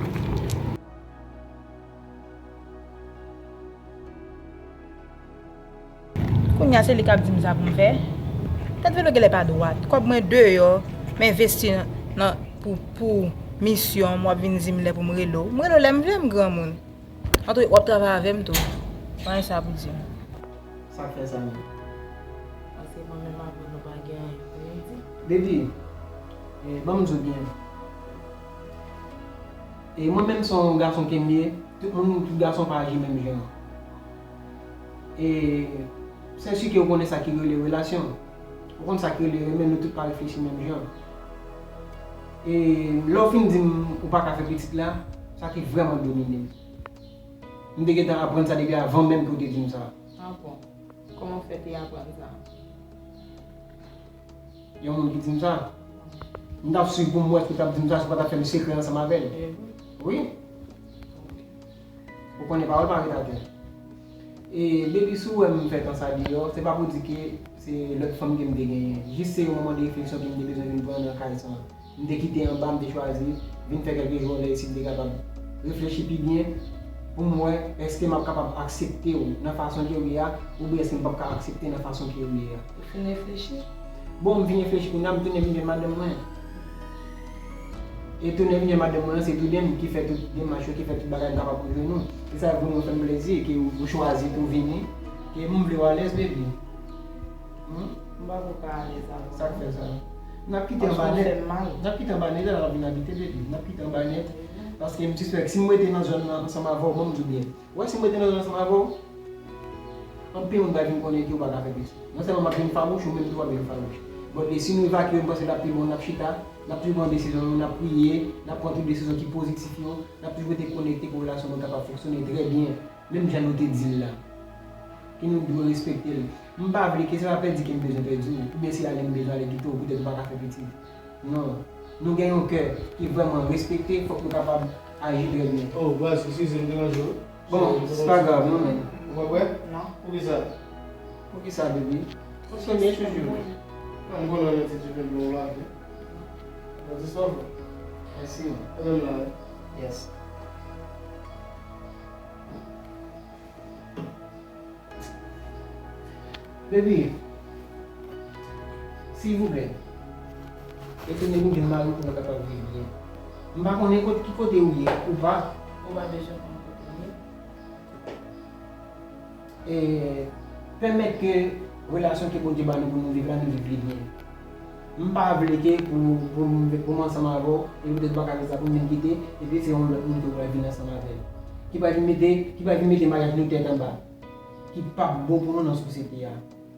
Kounye a se li k ap di m sa pou m fè. Tèt velo genlè pa dwat. Kòb mwen deyò, m envesti nan, nan, pou, pou, misyon m, w ap vin di m lè pou m rele w. M rele w lè m vle, m granmoun. Antouka, w ap travay avè m tou. Pa gen sa pou di m. Sa k fè sa menm? Paske mwen menm avè w nou pa gen anyen pou nou di. Baby, eh, ban m di w byen. E mwen menm se yon gason ke m ye, tout moun, tout gason pa aji menm jan. E se si ke ou konnen sa ki rele relasyon. Ou konn sa ki rele renmen, nou tout pa reflechi menm jan. E lè w fin di m ou pa ka fè pitit la, sa te vrèman domine m. M te gentan aprann sa depi avan menm ke w te di m sa. Ah bon? Kòman w fè te aprann sa? Yon moun ki di m sa? M t ap swiv pou m wè si w t ap di m sa, si w pa t ap fè m sekrè ansanm avè l. E wi. Wi. Ou konnen pawòl pa ret atè. E depi si w wè m fè tan sa deyò, se pa pou di ke se lòt fanm ke m te genyen. Jis se yon moman de refleksyon ke m te bezwen vin pran nan kay sa. M te kite anba, m te chwazi vin fè kèlke jou anlè isit, m te kapab reflechi pi byen pou m wè èske m ap kapab aksepte w nan fason ke w ye a, oubyen èske m p ap ka aksepte nan fason ke w ye a. Ou fin reflechi? Bon, m fin reflechi kounye a, m tounen vin jwenn madanm mwen. E tounen vin jwenn madanm mwen an, se tounen m ki fè tout demach yo, ki fè tout bagay m kapab pou jwenn ou. E sa vrèman fè m plezi ke ou, ou chwazi pou vini, ke m vle w alèz, baby. Hmm? M pa ko ka alèz avè w. Sa k fè sa? N ap kite anba nèt. Paske w fè m mal. N ap kite anba nèt, l ap vin abite, baby. N ap kite anba nèt. Paske m sispèk si m rete nan zòn nan ansanm avè w, bon, m di w byen. Ou wè, si m rete nan zòn ansanm avè w, anpil moun va vin konnen ke ou pa ka fè pitit. Non sèlman m ap vin fawouch, ou menm tou w ap vin fawouch. Bon, e si nou evakye, m panse l ap pi bon, n ap chita, n ap toujou pran desizyon nou, n ap priye, n ap pran tout desizyon ki pozitif yo, n ap toujou rete konekte pou relasyon nou kapab fonksyone trè byen, menm jan nou te di l la. Ke nou dwe respekte l. M pa vle ke se pa pèdi ke m bezwen pèdi w, oubyen se ale m bezwen ale kite w, poutèt ou pa ka fè pitit. Non. Nou gen yon kè ki vrèman respekte, fòk nou kapab aji trè byen. Oh, baz, eskize m deranje w. Bon, se pa grav, non, men. Ou pa kwè? Non. Poukisa? Poukisa, baby? Paske m byen chouchou. Non, m konnen w gen ti dife dlo w la, wi. Nan ti sòl. Mèsi, man. E menm la, wi. Yes. Baby, silvouplè, retounen vin jwenn mari w pou nou kapab viv byen. M pa konnen kot, ki kote ou ye, ou pa. Ou pa bezwen konn kote m ye. E pèmèt ke relasyon ke Bondye ba nou pou nou viv la, nou viv li byen. M pa vle ke pou, pou, pou m ansanm avè w, epi poutèt ou pa ka fè sa pou m vin kite, epi se yon lòt moun ke w pral vin ansanm avè l. Ki pral vin mete, ki pral vin mete maryaj nou tèt anba. Ki p ap bon pou nou nan sosyete a.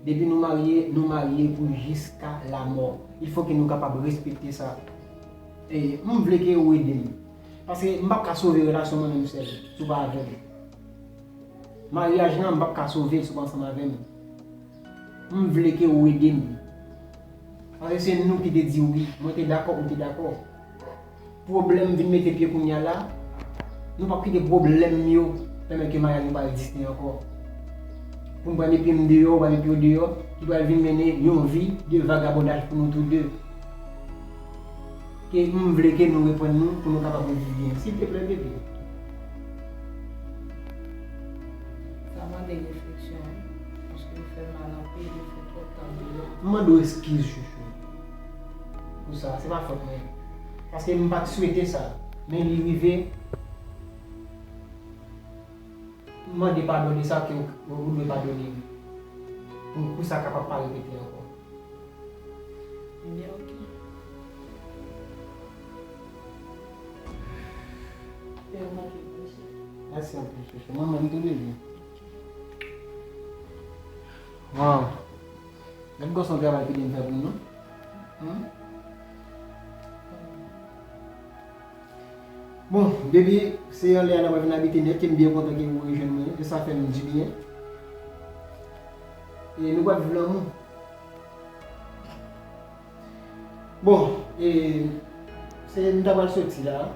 Depi nou marye, nou marye pou jiska lamò. Il fo ke nou kapab respekte sa. E m vle ke ou ede m. Paske m p ap ka sove relasyon mwen menm sèl, si w pa avè m. Maryaj lan, m p ap ka sove l si w pa ansanm avè m. M vle ke ou ede m. Paske se nou ki te di wi. Mwen te dakò, ou te dakò. Pwoblèm vin mete pye kounye a la. Nou p ap kite pwoblèm yo pèmèt ke maryaj nou pa egziste ankò. Pou m pral met pye m deyò, ou pral met pye w deyò, ki pral vin mennen yon vi de vagabondaj pou nou tou de. Ke m vle ke nou reprann nou pou nou kapab reviv byen. Silteplè, bebe. Sa mande refleksyon, wi. Paske ou fè m mal anpil, ou fè twòp tan deyò. M mande w eskiz, chouchou. Pou sa, se pa fòt mwen. Paske m pa t swete sa. Men li rive. M mande padon de sa ke ou, ou dwe padone m. Pou, pou sa kapab pa repete ankò. Ebyen, oke. Mèsi anpil, chouchou. Mwen menm tou, bebe. Waw. Gad gòson travay ki te m fè pou nou. Hmm? Bon, bebe, se anlè a n ap vin abite nèt, ke m byen kontan ke ou rejwenn mwen, e sa fè m dibyen. E nou pral viv lanmou. Bon, e, se, m ta pral soti la.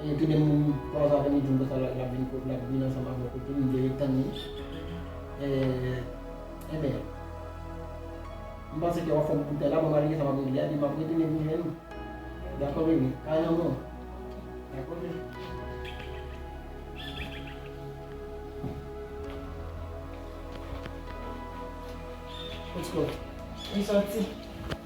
E tounen m kwaze avè l, li di m konsa l ap vin, l ap vin ansanm avè w kote m, m vle ret tann li. E, enben, m panse ke w ap fè m koutay la, bon, malgre sa m ap regle a, epi m ap retounen vin jwenn ou. Dakò, bebe? Kay lanmou. Dakò, bebe. Let's go. Li soti.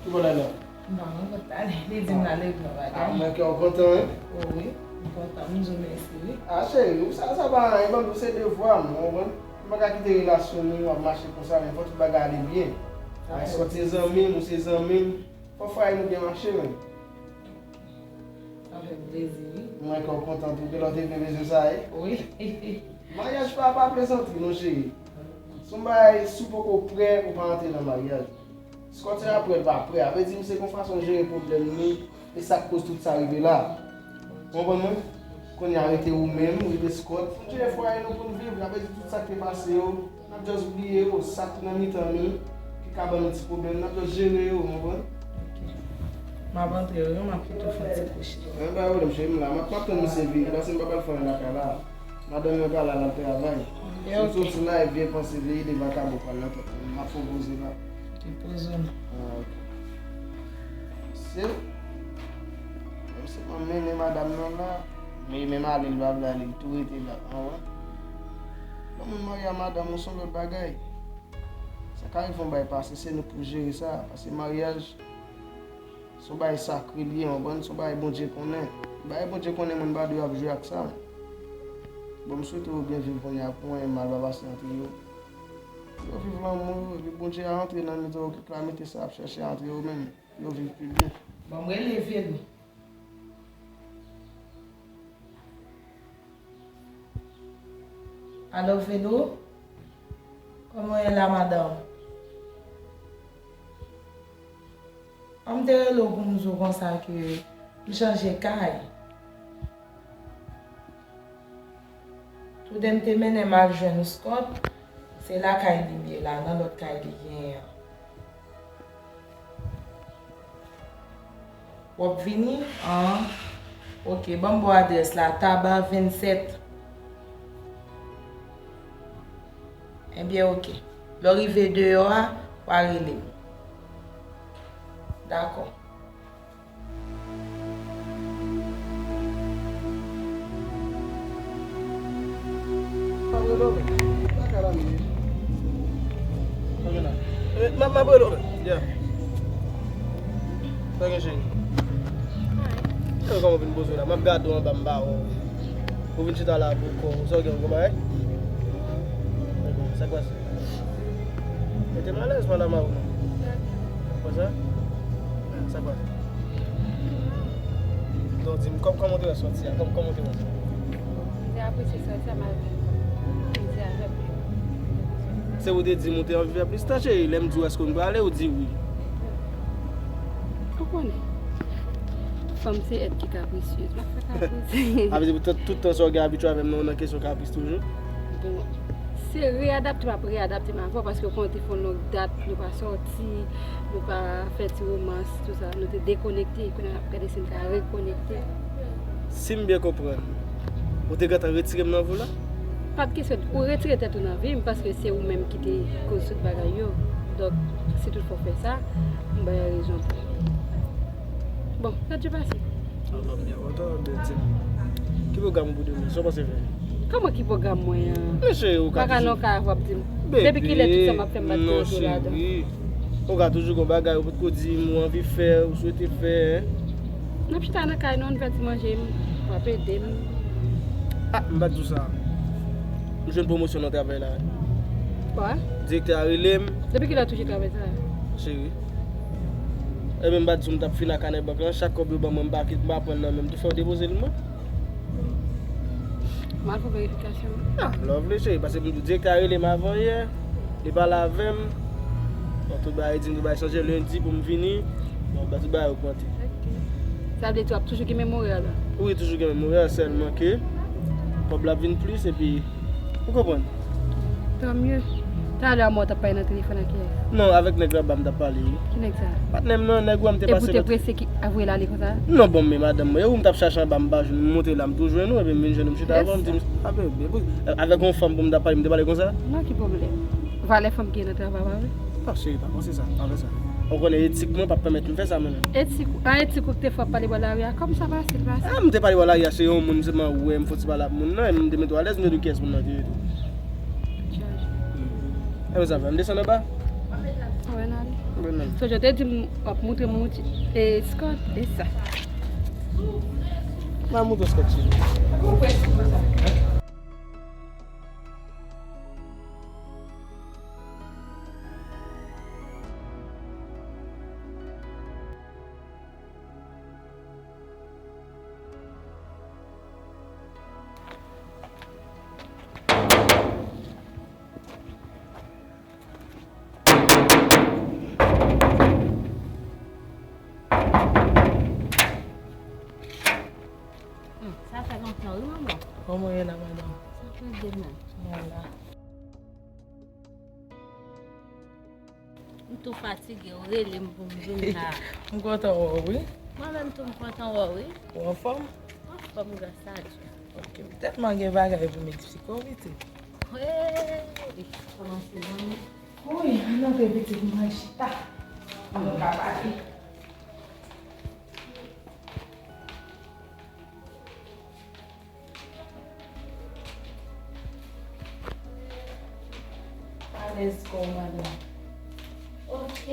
Ki bò l ale a? M pa konn kot ale, li di m l ale pran bagay. Ah, mwen kè w kontan, wi. Oh, wi, m kontan, m di w mèsi, wi. Ah, cheri, ou sa, sa pa anyen, ban m, se devwa m, ou konprann? M pa ka kite relasyon nou ap mache konsa, men fò tout bagay ale byen. Ah, Scott se zanmi m, ou se zanmi m. Fò fwaye nou byen mache, menm. Sa fè m plezi, wi. Mwen kè w kontan tou, gen lè w te vle bezwen sa, wi. Wi. Maryaj pa, pa plezantri, non, cheri. Se yon bagay, si w poko prè, ou pa antre nan maryaj. Scott se apre l pa prè. A vle di, misye gon fason jere pwoblèm li, e sa k koz tout sa rive la. Ou konprann mwen? Kounye a rete ou menm, rete Scott. Fò n jere fwaye nou pou n viv. A vle di, tout sa k te pase yo, n ap just bliye yo. Sa k nan mitan nou, ki ka ban nou ti pwoblèm, n ap just jere yo, ou konprann? M ap antre, wi, m ap pito fè yon ti kouche. Anyen, pa gen pwoblèm, cheri, m la. M ap, m ap tann misye vini, paske m pa pral fè anyen lakay la. Madanm mwen pa la, l ap travay. Ok, ok. Si w soti la, e vye panse, vye ide vakabon pral nan tèt mwen. M ap fè w poze la. Li poze w. Ah, ok. Se, menm si m ap mennen madanm nan la, men menm ale, l pa vle ale, li tou rete la. Ah, wè. Lè moun marye a madanm ou, se yon lòt bagay. Sa ka rive yon bagay pase, se nou pou jere sa. Paske maryaj, se yon bagay sakre li ye, w konprann? Se yon bagay Bondye konnen. Bagay Bondye konnen, moun pa dwe ap jwe ak sa. Bon, m swete yo byen viv kounye a, pou anyen mal pa pase antre yo. Yo viv lanmou yo, epi Bondye a antre nan mitan yo, kèk kalamite sa ap chèche antre yo menm, yo viv pi byen. Bon, m rele Velo. Alo, Velo? Kòman w ye la, madanm? An, m te rele w pou m di w konsa ke m chanje kay. Toude m te mennen m al jwenn Scott, se lakay li m ye la, nan lòt kay li genyen an. W ap vini? An, ok, ban m ba w adrès la, Taba vennsèt. Ebyen, ok. Lè w rive deyò a, w a rele m. Dakò. M ap rele w, men. Pa ka la, men. Ok, la. Eh, m ap, m ap rele w, men. Yeah. Sa gen, cheri? Kòman w vin poze w la? M ap gade w anba, m pa wè w. Ou vin chita la pou kò w. Sa w gen, ou gen bagay? Sa k pase? Mete m alèz, pale avè m non. Konsa? Sa k pase? Non, di m, kò-, kòman w te wè sòti a? Kòm-, kòman w te wè sa? M te apresye sòti a, malgre m te di avè m. Se ou te di m ou te anvi fè plis tan, cheri. Lè m di w èske nou prale, ou di wi. Ou konnen. Fanm se èt ki kaprisyez. M ap fè kapris. A vle di, tout, tout tan sa w gen abitye avè m nan, nan kesyon kapris toujou? Bon, se reyadapte m ap reyadapte m avè w, paske w konnen te fè yon long dat, nou pa sòti, nou pa fè ti womans, tou sa. Nou te dekonekte, kounye a n ap gade si n ka rekonekte. Si m byen konprann, ou te gentan retire m nan vi w la? Pa t kesyon, ou retire tèt ou nan vi m, paske se ou menm ki te koz tout bagay yo. Donk, si tout fwa w fè sa, m ba w rezon. Bon, sa dwe pase. Sa va byen, kontan, byen di m. Ki pwogram ou pou demen? Sa w panse fè? Kòman ki pwogram mwen an? Men cheri, ou ka toujou. Pa ka nan kay avè w ap di m. Depi kilè tout sa m ap fè m pa t gen yon do ladan? Non, cheri. Ou ka toujou gen bagay ou potko di m, ou anvi fè, ou swete fè, en? N ap chita nan kay nou, ann fè ti manje, m, w ap ede m. Ah, m pa t di w sa. M jwenn pwomosyon nan travay la. Kwa? Direktè a rele m. Depi kilè w toujou travay sa? Cheri. Ebyen, m pa t di w m t ap fin ak kanè bank lan, chak kòb yo ban mwen, m pa kit, m pa pran nan men m, tou fè w depoze l mwen. M al fè verifikasyon. Ah, lè w vle, cheri, paske m di w direktè a rele m avan yè, li pale avè m. Bon, tout bagay di m tout bagay chanje, lendi pou m vini. Bon, ba tout bagay ogmante. Ok. Sa vle di w ap toujou gen menm orè la? Wi, toujou gen menm orè, sèlman ke kòb la ap vin plis, epi ou konprann. Tan mye. Talè a mwen w t ap pale nan telefòn ak kiyès? Non, avèk nèg la ba m t ap pale, wi. Ki nèg sa? Patnè m nan, nèg ou a m te pase. Epi w te prese ki a voye l ale konsa? Non, bon, men madanm mwen, e ou m t ap chache anba m pa jwenn, m monte la, m tou jwenn ou, epi m vin jwenn ou, m chita avè w, m di m, a, bebe, avèk yon fanm pou m t ap pale, m te pale konsa? Non, ki pwoblèm? Valè fanm ki gen nan travay, pa vre? Non, cheri, pa panse sa, pa fè sa. Ou konnen etik mwen p ap pèmèt m fè sa, mwen menm. Etik, an etik ou te fè w ap pale bò lari a, kòman sa pase, l pase? Ah, m te pale bò lari a, se yon moun sèlman wè m fè ti pale ak moun nan, e m te mete w alèz, m te di w kiyès moun nan te ye tou. Chanje. Hmm. E men sa fè, m desann anba? Wè, n ale. So, jan w te di m, w ap montre m mouti, e, Scott, e sa. M a montre w Scott, cheri. Hmm, sa fè lontan, wi, manman. Kòman w ye la, madanm? Sa fè de men. Mwen la. M tou fatige, w rele m pou m vin la. M kontan wè w, wi. Mwen menm tou, m kontan wè w, wi. Ou anfòm? Anfòm, gras a Dye. Ok, m tèlman gen bagay pou m eksplike w, pitit. Hey, kòmanse zanmi. Wi, ann antre, pitit, m pral chita. Pou nou ka pale. Alèz kò w, madanm. Ok.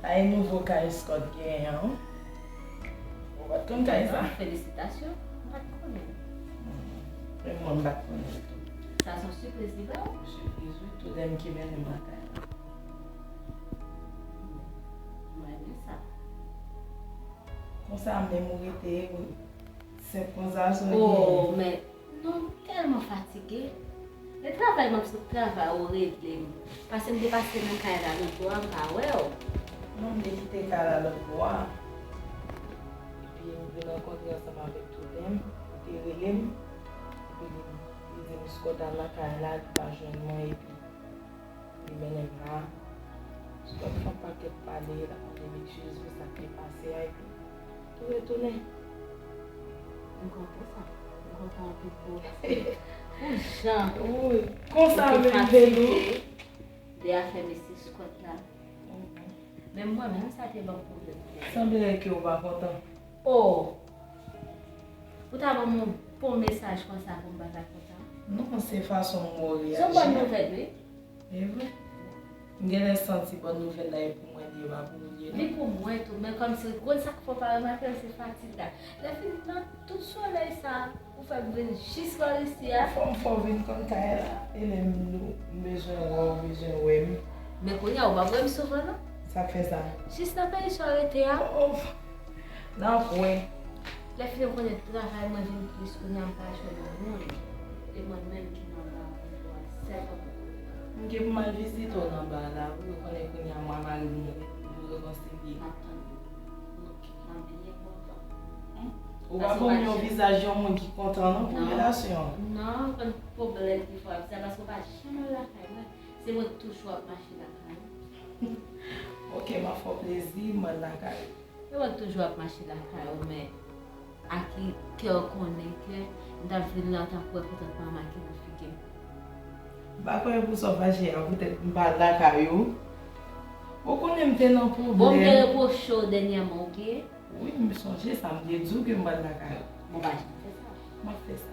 Sa e nouvo kay Scott genyen an. Ou pa t konn kay sa? Felisitasyon. M pa t konnen. Hmm. Menm mwen, m pa t konnen l tou. Sa se yon sipriz li ba w? Sipriz, wi. Tou lè m ki mennen m lakay la. M renmen sa. Konsa menm ou rete, ou senp konsa, sa w gen? Oh, men, non, m tèlman fatige. E travay m ap sot travay, ou rele m. Paske m te pase nan kay la lòt bò a, m pa wè w. Non, m te kite kay la lòt bò a. Epi m vin rankontre ansanm avèk Toulèm, li te rele m. Epi li, li di m Scott al nan kay la, li pa jwenn mwen, epi li mennen m la. Scott fè yon pakèt pale, l ap mande m eskiz pou sa k te pase a, epi tou retounen. M kontan sa. M kontan anpil pou ou, paske pou jan ou te fatige de afè mesye Scott la. Menm mwen menm, sa te ban m pwoblèm. Sanble ke w pa kontan. Oh! Ou ta ban m yon bon mesaj konsa pou m pa ta kontan? Non, se fason m wè w reyaji. Se yon bòn nouvèl, wi. E vre. M genlè santi bòn nouvèl la e pou mwen li ye, pa pou ou li ye, non. Li pou mwen tou, men kòmsi, ou konn sa k fè w pa remake l, se fatig la. Lè fini nan tout solèy sa, ou fè m vin jis bò isi a. Fò m fè w vin konn kay la. E lè m, m bezwen wè w, bezwen wè m. Men kounye a, ou p ap wè m souvan, non. Sa k fè sa? Jis nan peyi sa w rete a. Oh, oh. Nan kwen. Lè fini w konnen travay mwen vin plis, kounye a m pa jwenn moun. E mwen menm ki nan anba vent twa sèlman. M gen pou m al vizite w nan ba la, wi, ou konnen kounye a mwen a mari m, nou rekonsilye. M ap tann ou. Ok. M ap byen kontan. Hmm? Ou pa ban m yon vizaj yon moun ki kontan non pou relasyon an. Non, konn pwoblèm ki fè w ap di sa, paske w pa janm al lakay mwen. Se mwen k toujou ap mache lakay ou. Ok, m ap fè w plezi, m al lakay ou. E mwen k toujou ap mache lakay ou, men a ki kè w konnen ke m t ap vin la, w t ap wè kontantman m a ki nan figi m? M pa kwè pou sa w fache a, poutèt m pa al lakay ou. Ou konnen m te nan pwoblèm. Bon, m te repwoche w dènyèman, ok? Wi, m sonje sa, m te di w ke m pa al lakay ou. Bon, pa janm fè sa. M ap fè sa.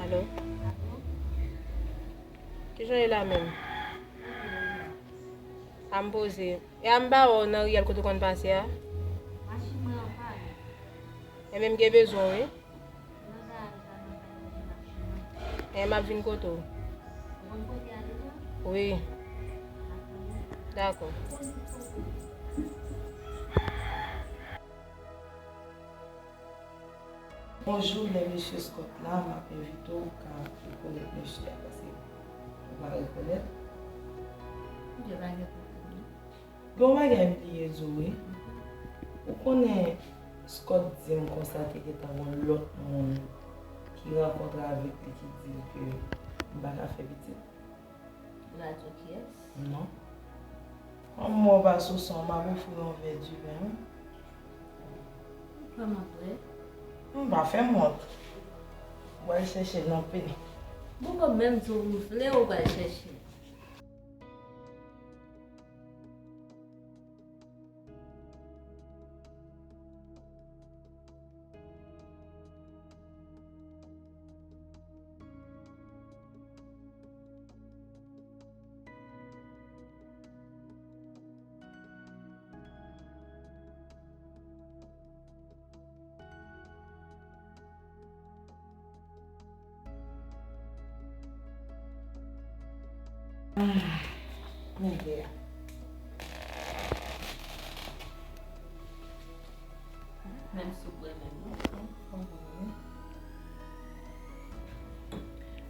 Alo? Kijan w ye la menm? A m poze. E a m pa wè w nan riyèl kote w konn pase a? Machin mwen an pann. E men m gen bezwen w, wi. Nan garaj la, nan garaj machin nan. E m ap vin kote w. Ou konn kote a deja? Wi. Dakò. Dakò. Yon jou lè mesye Scott la, m ap envite w ka rekonèt mesye a, paske ou pa rekonèt. Misye pa gen pwoblèm, non. Gen yon bagay m bliye di w, wi. Ou konnen Scott di m konsa te gentan gen yon lòt moun ki rankontre avèk li ki di l ke m pa ka fè pitit. L a di w kiyès? Non. Kòm mwen pa sou son, m ap ofri w yon vè diven, wi. Ou fè m wont vre? M pa fè m wont. Ou pral chèche l nan peni. Bon, bon, menm si w vle, ou pral chèche l. Men vè a. Menm si w bwè menm non.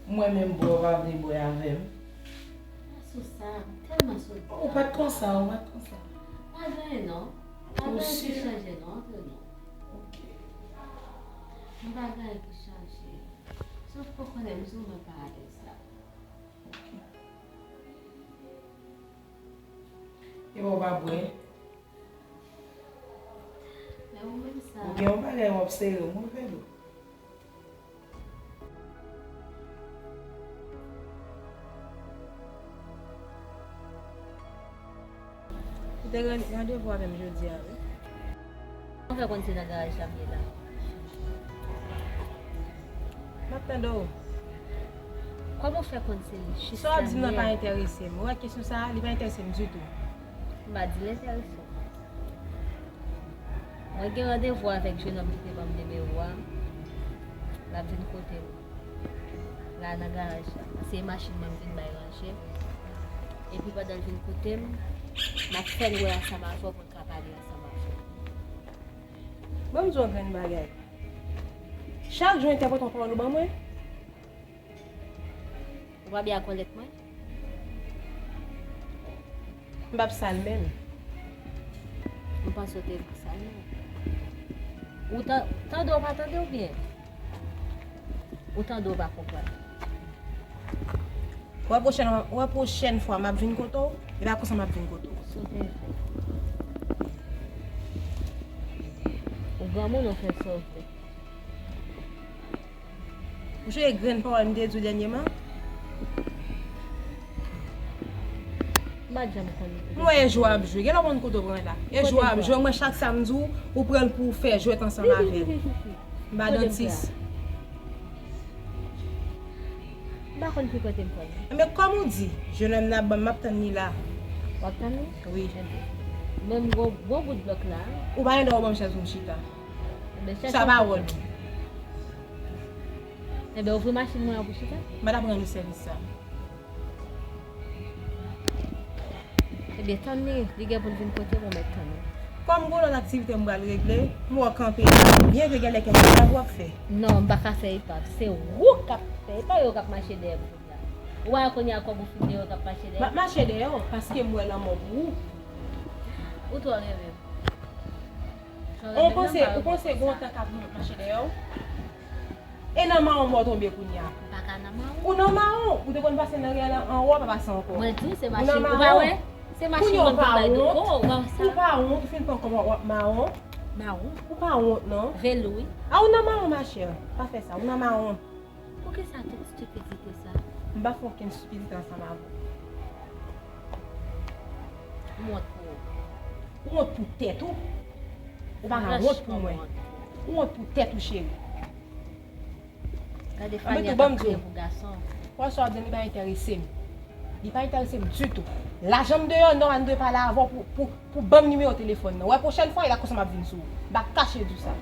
Mwen menm bwè, w pa vle bwè avè m. Pa sou sa, m tèlman sot. Ou pa t konsa, ou pa t konsa. Pa gen anyen non. Pa gen anyen ki chanje non antre nou. Ok. M pa gen anyen ki chanje. Sof ke w konnen m di w mwen pa alèz la. Ok. E w pa bwè? Men ou menm sa. Ou gen yon bagay w ap sere, w move dlo. Ou te gen randevou avè m jodi a, wi. Kòman w fè konn se nan garaj la m ye la? M ap tande w. Kòman w fè konn se jis la m ye? Sa w ap di m nan pa enterese m. Ou wè kesyon sa a, li pa enterese m ditou. M pa di l enterese w. Mwen gen randevou avèk jennonm ki te ban m nimewo a. L ap vin kote m la nan garaj la. Se machin mwen m vin bay ranje. Epi pandan l vin kote m, m ap fè l wè ansanm avè w pou n ka pale ansanm avè w. Ban m di w yon grenn bagay. Chak jou entèprete yon pawòl ou ban mwen. Ou pa byen ak kòlèt mwen? M p ap sal men m. M panse w te sal men w. Ou tan-, tande w pa tande w byen? Ou tande w pa konprann? Wè pwochèn, wè pwochèn fwa m ap vin kote w, e pa konsa m ap vin kote w. Sa w te fè? Ou granmoun, ou fè sa w vle. Ou sonje grenn pawòl m te di w dènyèman? M pa t janm konn. M wè e jwè w ap jwe. Gen lè w konn kote w pran la. E jwè w ap jwe. M wè chak sa m di w, ou pran l pou w fè jwèt ansanm avè l. M pa dantis. M pa konn ki kote m pran l. Enben, kòm ou di, jennonm nan ap ban m, m ap tann li la. W ap tann li? Wi. Enben, menm gwo, gwo bout blòk la. Ou pa gen dwa ban m chèz pou m chita. Enben, chèche yon kote. Sa pa wòl ou. Enben, ouvri machin mwen an pou chita. M pa t ap rann ou sèvis sa. Ebyen, tann li, li gen pou l vin kote m, ou mèt tann li. Kòm gon lòt aktivite m pral regle, m wè w kanpe la, byen vre gen lè kèk travay w ap fè. Non, m pa ka fè epap. Se ou k ap fè, e pa yo k ap mache dèyè m kounye a. Ou pa wè kounye a kòm ou fin dèyè yo k ap mache dèyè m? M ap mache dèyè w, paske m wè lanmò pou ou. Ou twò renmen m. Ou panse, ou panse gon tan k ap mache dèyè w? E nan mawon mwen w tonbe kounye a. M pa ka nan mawon. Ou nan mawon. Ou te konn pase nan riyèl anwo, pa pase ankò. Mwen di w se machin. Ou pa wè? Se machin mwen te bay do. Ou pa wont? Ou pa wont? Ou fin pran kòb w ap mawon? Mawon. Ou pa wont non. Velo wi. A ou nan mawon machè. Pa fè sa. Ou nan mawon. Poukisa tout stipidite sa? M pa fè okenn stipidite ansanm avè w. M wont pou ou. Ou wont pou tèt ou. Ou pa ka wont pou mwen. Ou wont pou tèt ou, cheri. Gade Fania k ap kriye pou gason. Wè sa w ap di m, li pa enterese m. Li pa enterese m ditou. Lajan m deyò, nòmal m dwe pale avè w pou, pou, pou ban m nimewo telefòn nan. Wè pwochèn fwa, e pa konsa m ap vin sou ou. M pa kache di w sa.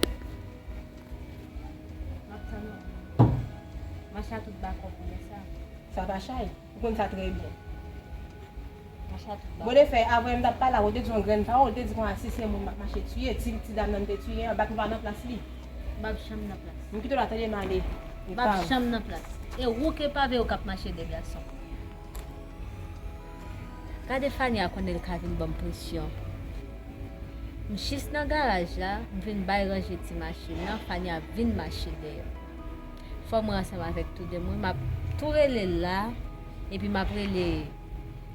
M ap tann ou. Mache a tout bakòp ou wè sa. Sa pa chay. Ou konn sa trè byen. Mache a tout bakòp. Bon, de fè, avan m t ap pale avè w, ou te di yon grenn pawòl, ou te di konsa si se moun m ap mache tiye, ti, ti dam nan m te tiye an, bat ou pa nan plas li. M p ap janm nan plas. M kite w la, tande m ale. M p ap janm nan plas. E ou k epave yo k ap mache de gason. Gade Fania konnen l ka vin ban m presyon. M jis nan garaj la, m vin bay ranje ti machin nan, Fania vin mache dèyè. Fò mwen ansanm avèk toude mwen, m ap tou rele l la, epi m ap rele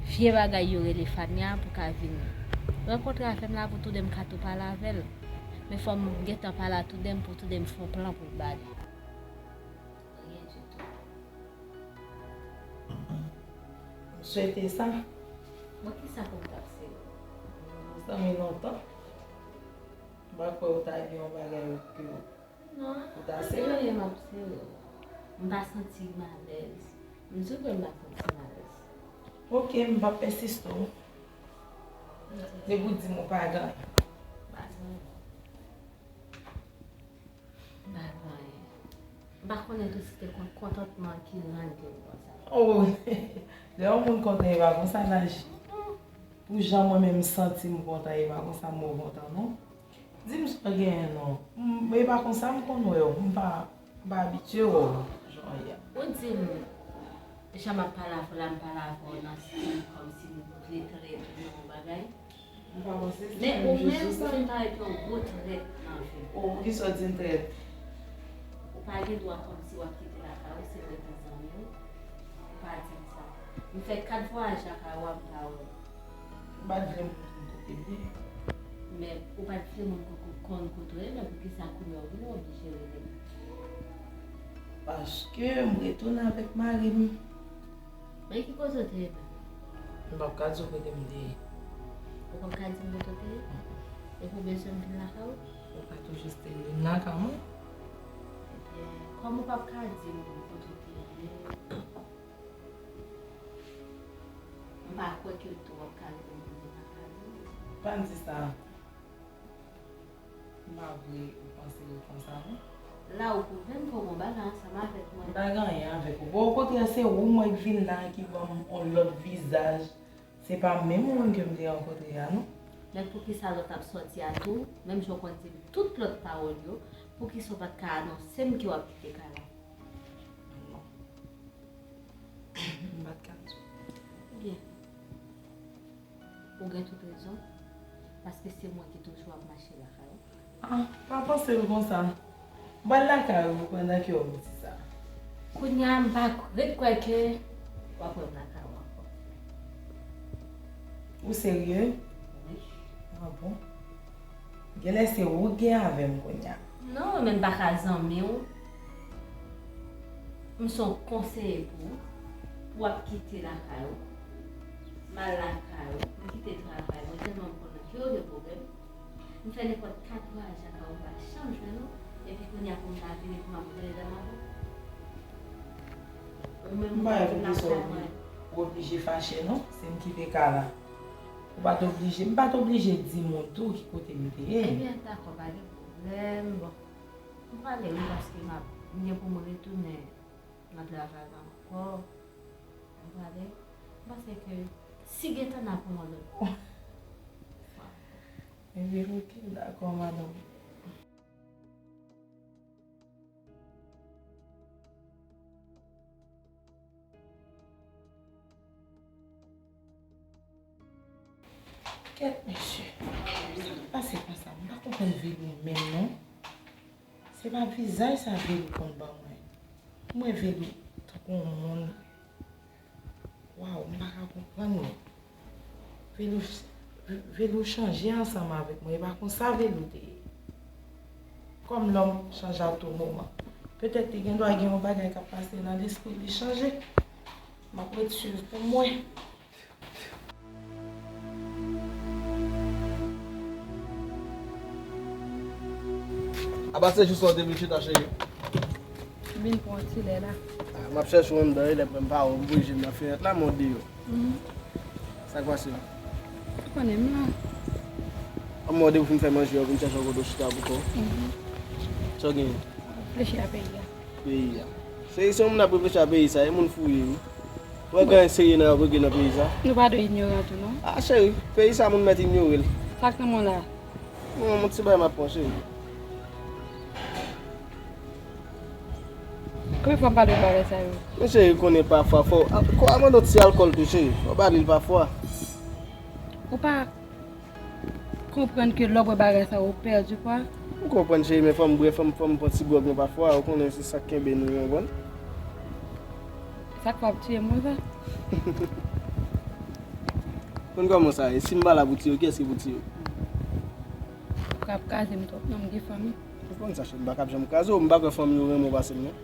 vye bagay yo rele Fania pou ka vin rankontre avè m la pou toude m ka tou pale avè l. Men fò m gentan pale a toude m pou toude m fè yon plan pou l ba li. Anyen ditou. M swete sa. Bon, kisa pou m t ap sere? Zanmi lontan. M pa kwè ou ta gen yon bagay ke ou ta sere. Non, anyen m ap sere. M pa santi m alèz. M di w ke m pa santi m alèz. Ok, m p ap ensiste w. Depi w di m ou pa gen anyen. M pa gen anyen. M pa gen anyen. M pa konnen tou si se kon-, kontantman ki rann ke m konsa. Oh, lè yon moun kontan, e pa konsa l aji. Pou jan mwen menm m santi m kontan, e pa konsa m wè w kontan, non. Di m sa w genyen, non. M, e pa konsa m konn wè w. M pa, m pa abitye wè w jan w ye a. Ou di m, jan m ap pale avè w la, m pale avè w nan stil kòmsi m vle trete w yon bagay. M pa panse se menm jis sa. Men ou menm, ou vin parèt yon gwo trèt nan vi m. O, poukisa w di m trèt? Ou pa gen dwa kòmsi w ap kite lakay ou, se mwen ki zanmi w. Ou pa di m sa. M fè kat vwayaj lakay ou a, m pa wè w. Ou pa t vle moun konn kote m ye. Men ou pa t vle moun konn, konn kote w ye, men poukisa kounye a w vin oblije rele m? Paske m retounen avèk mari m. Men ki kote w te ye menm? M p ap ka di w kote m te ye. Ou p ap ka di m kote w te ye? Mm-mm. Epi w bezwen m vin lakay ou? Ou ka tou jis te vin lakay mwen. Ebyen, kòm ou p ap ka di m kote w te ye, m pa kwè ke w tou w ap ka rele m pou m vin lakay ou. Pa di sa. M pa vle ou panse l konsa, non. La, ou pwouve m ke w gen yon bagay ansanm avèk mwen. M pa gen anyen avèk ou. Bon, okontrè, se ou mwen k vin la ki ban m yon lòt vizaj. Se pa menm ou menm ke m te rankontre a, non. Men poukisa lè w t ap sòti a tou, menm jan w konn di m tout lòt pawòl yo, poukisa w pa t ka anonse m ke w ap kite kay la? Non. M pa t ka di w. Byen. Ou gen tout rezon, paske se mwen ki toujou ap mache lakay ou. Ah, pa panse l konsa. M pral lakay ou pandan ke w ap di sa. Kounye a, m pa ret kwè ke w ap wè m lakay ou ankò. Ou serye? Wi. Ah bon? Genlè se ou k gen avè m kounye a. Non, mwen menm m pa ka zanmi w. M se yon konseye pou ou, pou w ap kite lakay ou. M al lakay ou, m kite travay mwen, tèlman m konn ke w gen pwoblèm. M fè nenpòt kat vwayaj lakay ou, m pa janm jwenn ou. Epi kounye a pou m ta vini pou m ap rele dam avè w. Ou menm ou pa vin lakay mwen. M pa wè poukisa w oblije fache, non, si m kite kay la. Ou pa t oblije, m pa t oblije di moun tou ki kote m te ye. Ebyen, dakò, pa gen pwoblèm. Bon, m prale wi, paske m ap, m gen pou m retounen nan travay la ankò. M prale. M panse ke si gentan n ap wè yon lòt fwa. Ebyen, oke, dakò, madanm. Kèt, mesye. Sa k pase konsa? M pa konprann Velo menm, non. Se pa vizaj sa Velo konn ban mwen. M wè Velo tankou yon moun. Waw, m pa ka konprann, non. Velo, Velo chanje ansanm avèk mwen. E pa konsa Velo te ye. Kòm lòm chanje a tou moman. Petèt li gen dwa gen yon bagay k ap pase nan lespri li chanje. M ap ret swiv pou m wè. Apa se jis sa w te vin chita, cheri? M vin pran yon ti lè la. Ah, m ap chèche w anndan wi, lè m pa wè w, m bouye m nan fenèt la, men w deyò. Mhm. Sa k pase? Ou konnen m la. An mòde pou fin fè manje, w vin chèche yon kote w chita pou kò w. Mhm. Sa w genyen? Reflechi a peyi a. Peyi a. Cheri, se yon moun ap reflechi a peyi sa, e moun fou w ye, wi. Ou wè gen anyen serye nan, yo regle nan peyi sa? Nou pa dwe inyoran tou, non. Ah, cheri, peyi sa moun mèt inyore l. Sa k nan men w la? Non, yon ti bagay m ap pran, cheri. Konbyen fwa m pale w bagay sa yo? Men cheri, konnen pafwa fò, a, ko-, a mande w ti alkòl tou, cheri. Fò w ba li l pafwa. Ou pa konprann ke lè w bwè bagay sa yo, ou pèdi pwa? M konprann, cheri, men fò m bwè, fò m, fò m pran ti gwòg mwen pafwa. Ou konnen se sa k kenbe nou, ou konprann? Sa k fè w ap tiye m konsa? Konn kòman sa ye? Si m pa la pou tiye w, kiyès ki pou tiye w? Ou p ap kraze m twòp, non, m gen fanmi. Ou konn sa, cheri, m pa kab janm kraze w, m pa kwè fanmi w renmen w pase m, non.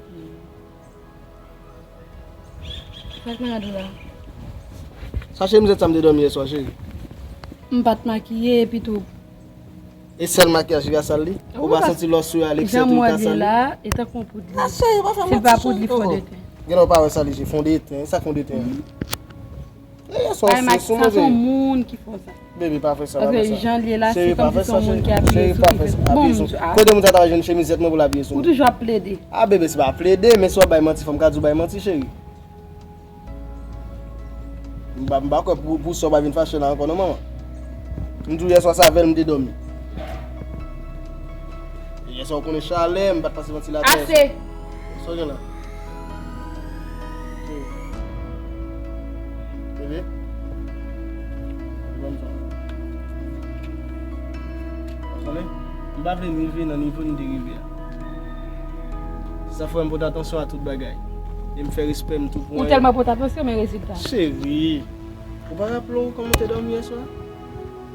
Sa k nan rad ou la? Sa chemizèt sa m te dòmi yèswa, cheri. M pa t makiye, epi tou. E sèl makiyaj ki ka sal li? Ou pa santi lè w sou ale, jan m wè l ye la, e tankou yon poud li. Ah, cheri, pa fè manti, cheri. Se pa poud li, fondeten. Gen lè w pa wè sa li ye, fondeten, sa fondeten an. Sa se yon moun ki fè sa. Baby, pa fè sa, pa fè sa. Paske jan l ye la, se kòmsi se yon moun ki apiye sou li. Bon, ah. Kote moun sa ta jwenn chemizèt mwen pou l apiye sou mwen? Ou toujou ap plede. Ah, bebe, se pa plede, men si w ap bay manti, fò m ka di w bay manti, cheri. M pa, m pa kwè pou, pou sa w pa vin fache la ankò non, manman. M di w yèswa se avè l m te dòmi. Yèswa w konnen chalè, m pa t pase vantilatè. Ase! Sa w gen la? Bebe? Bebe, ban m sa. Konnen? M pa vle rive nan nivo n te rive a. Se sa fè m pote atansyon a tout bagay. E m fè respè m tou pou... Ou tèlman pote atansyon, men rezilta. Cheri, ou pa raple w kòman w te dòmi yèswa?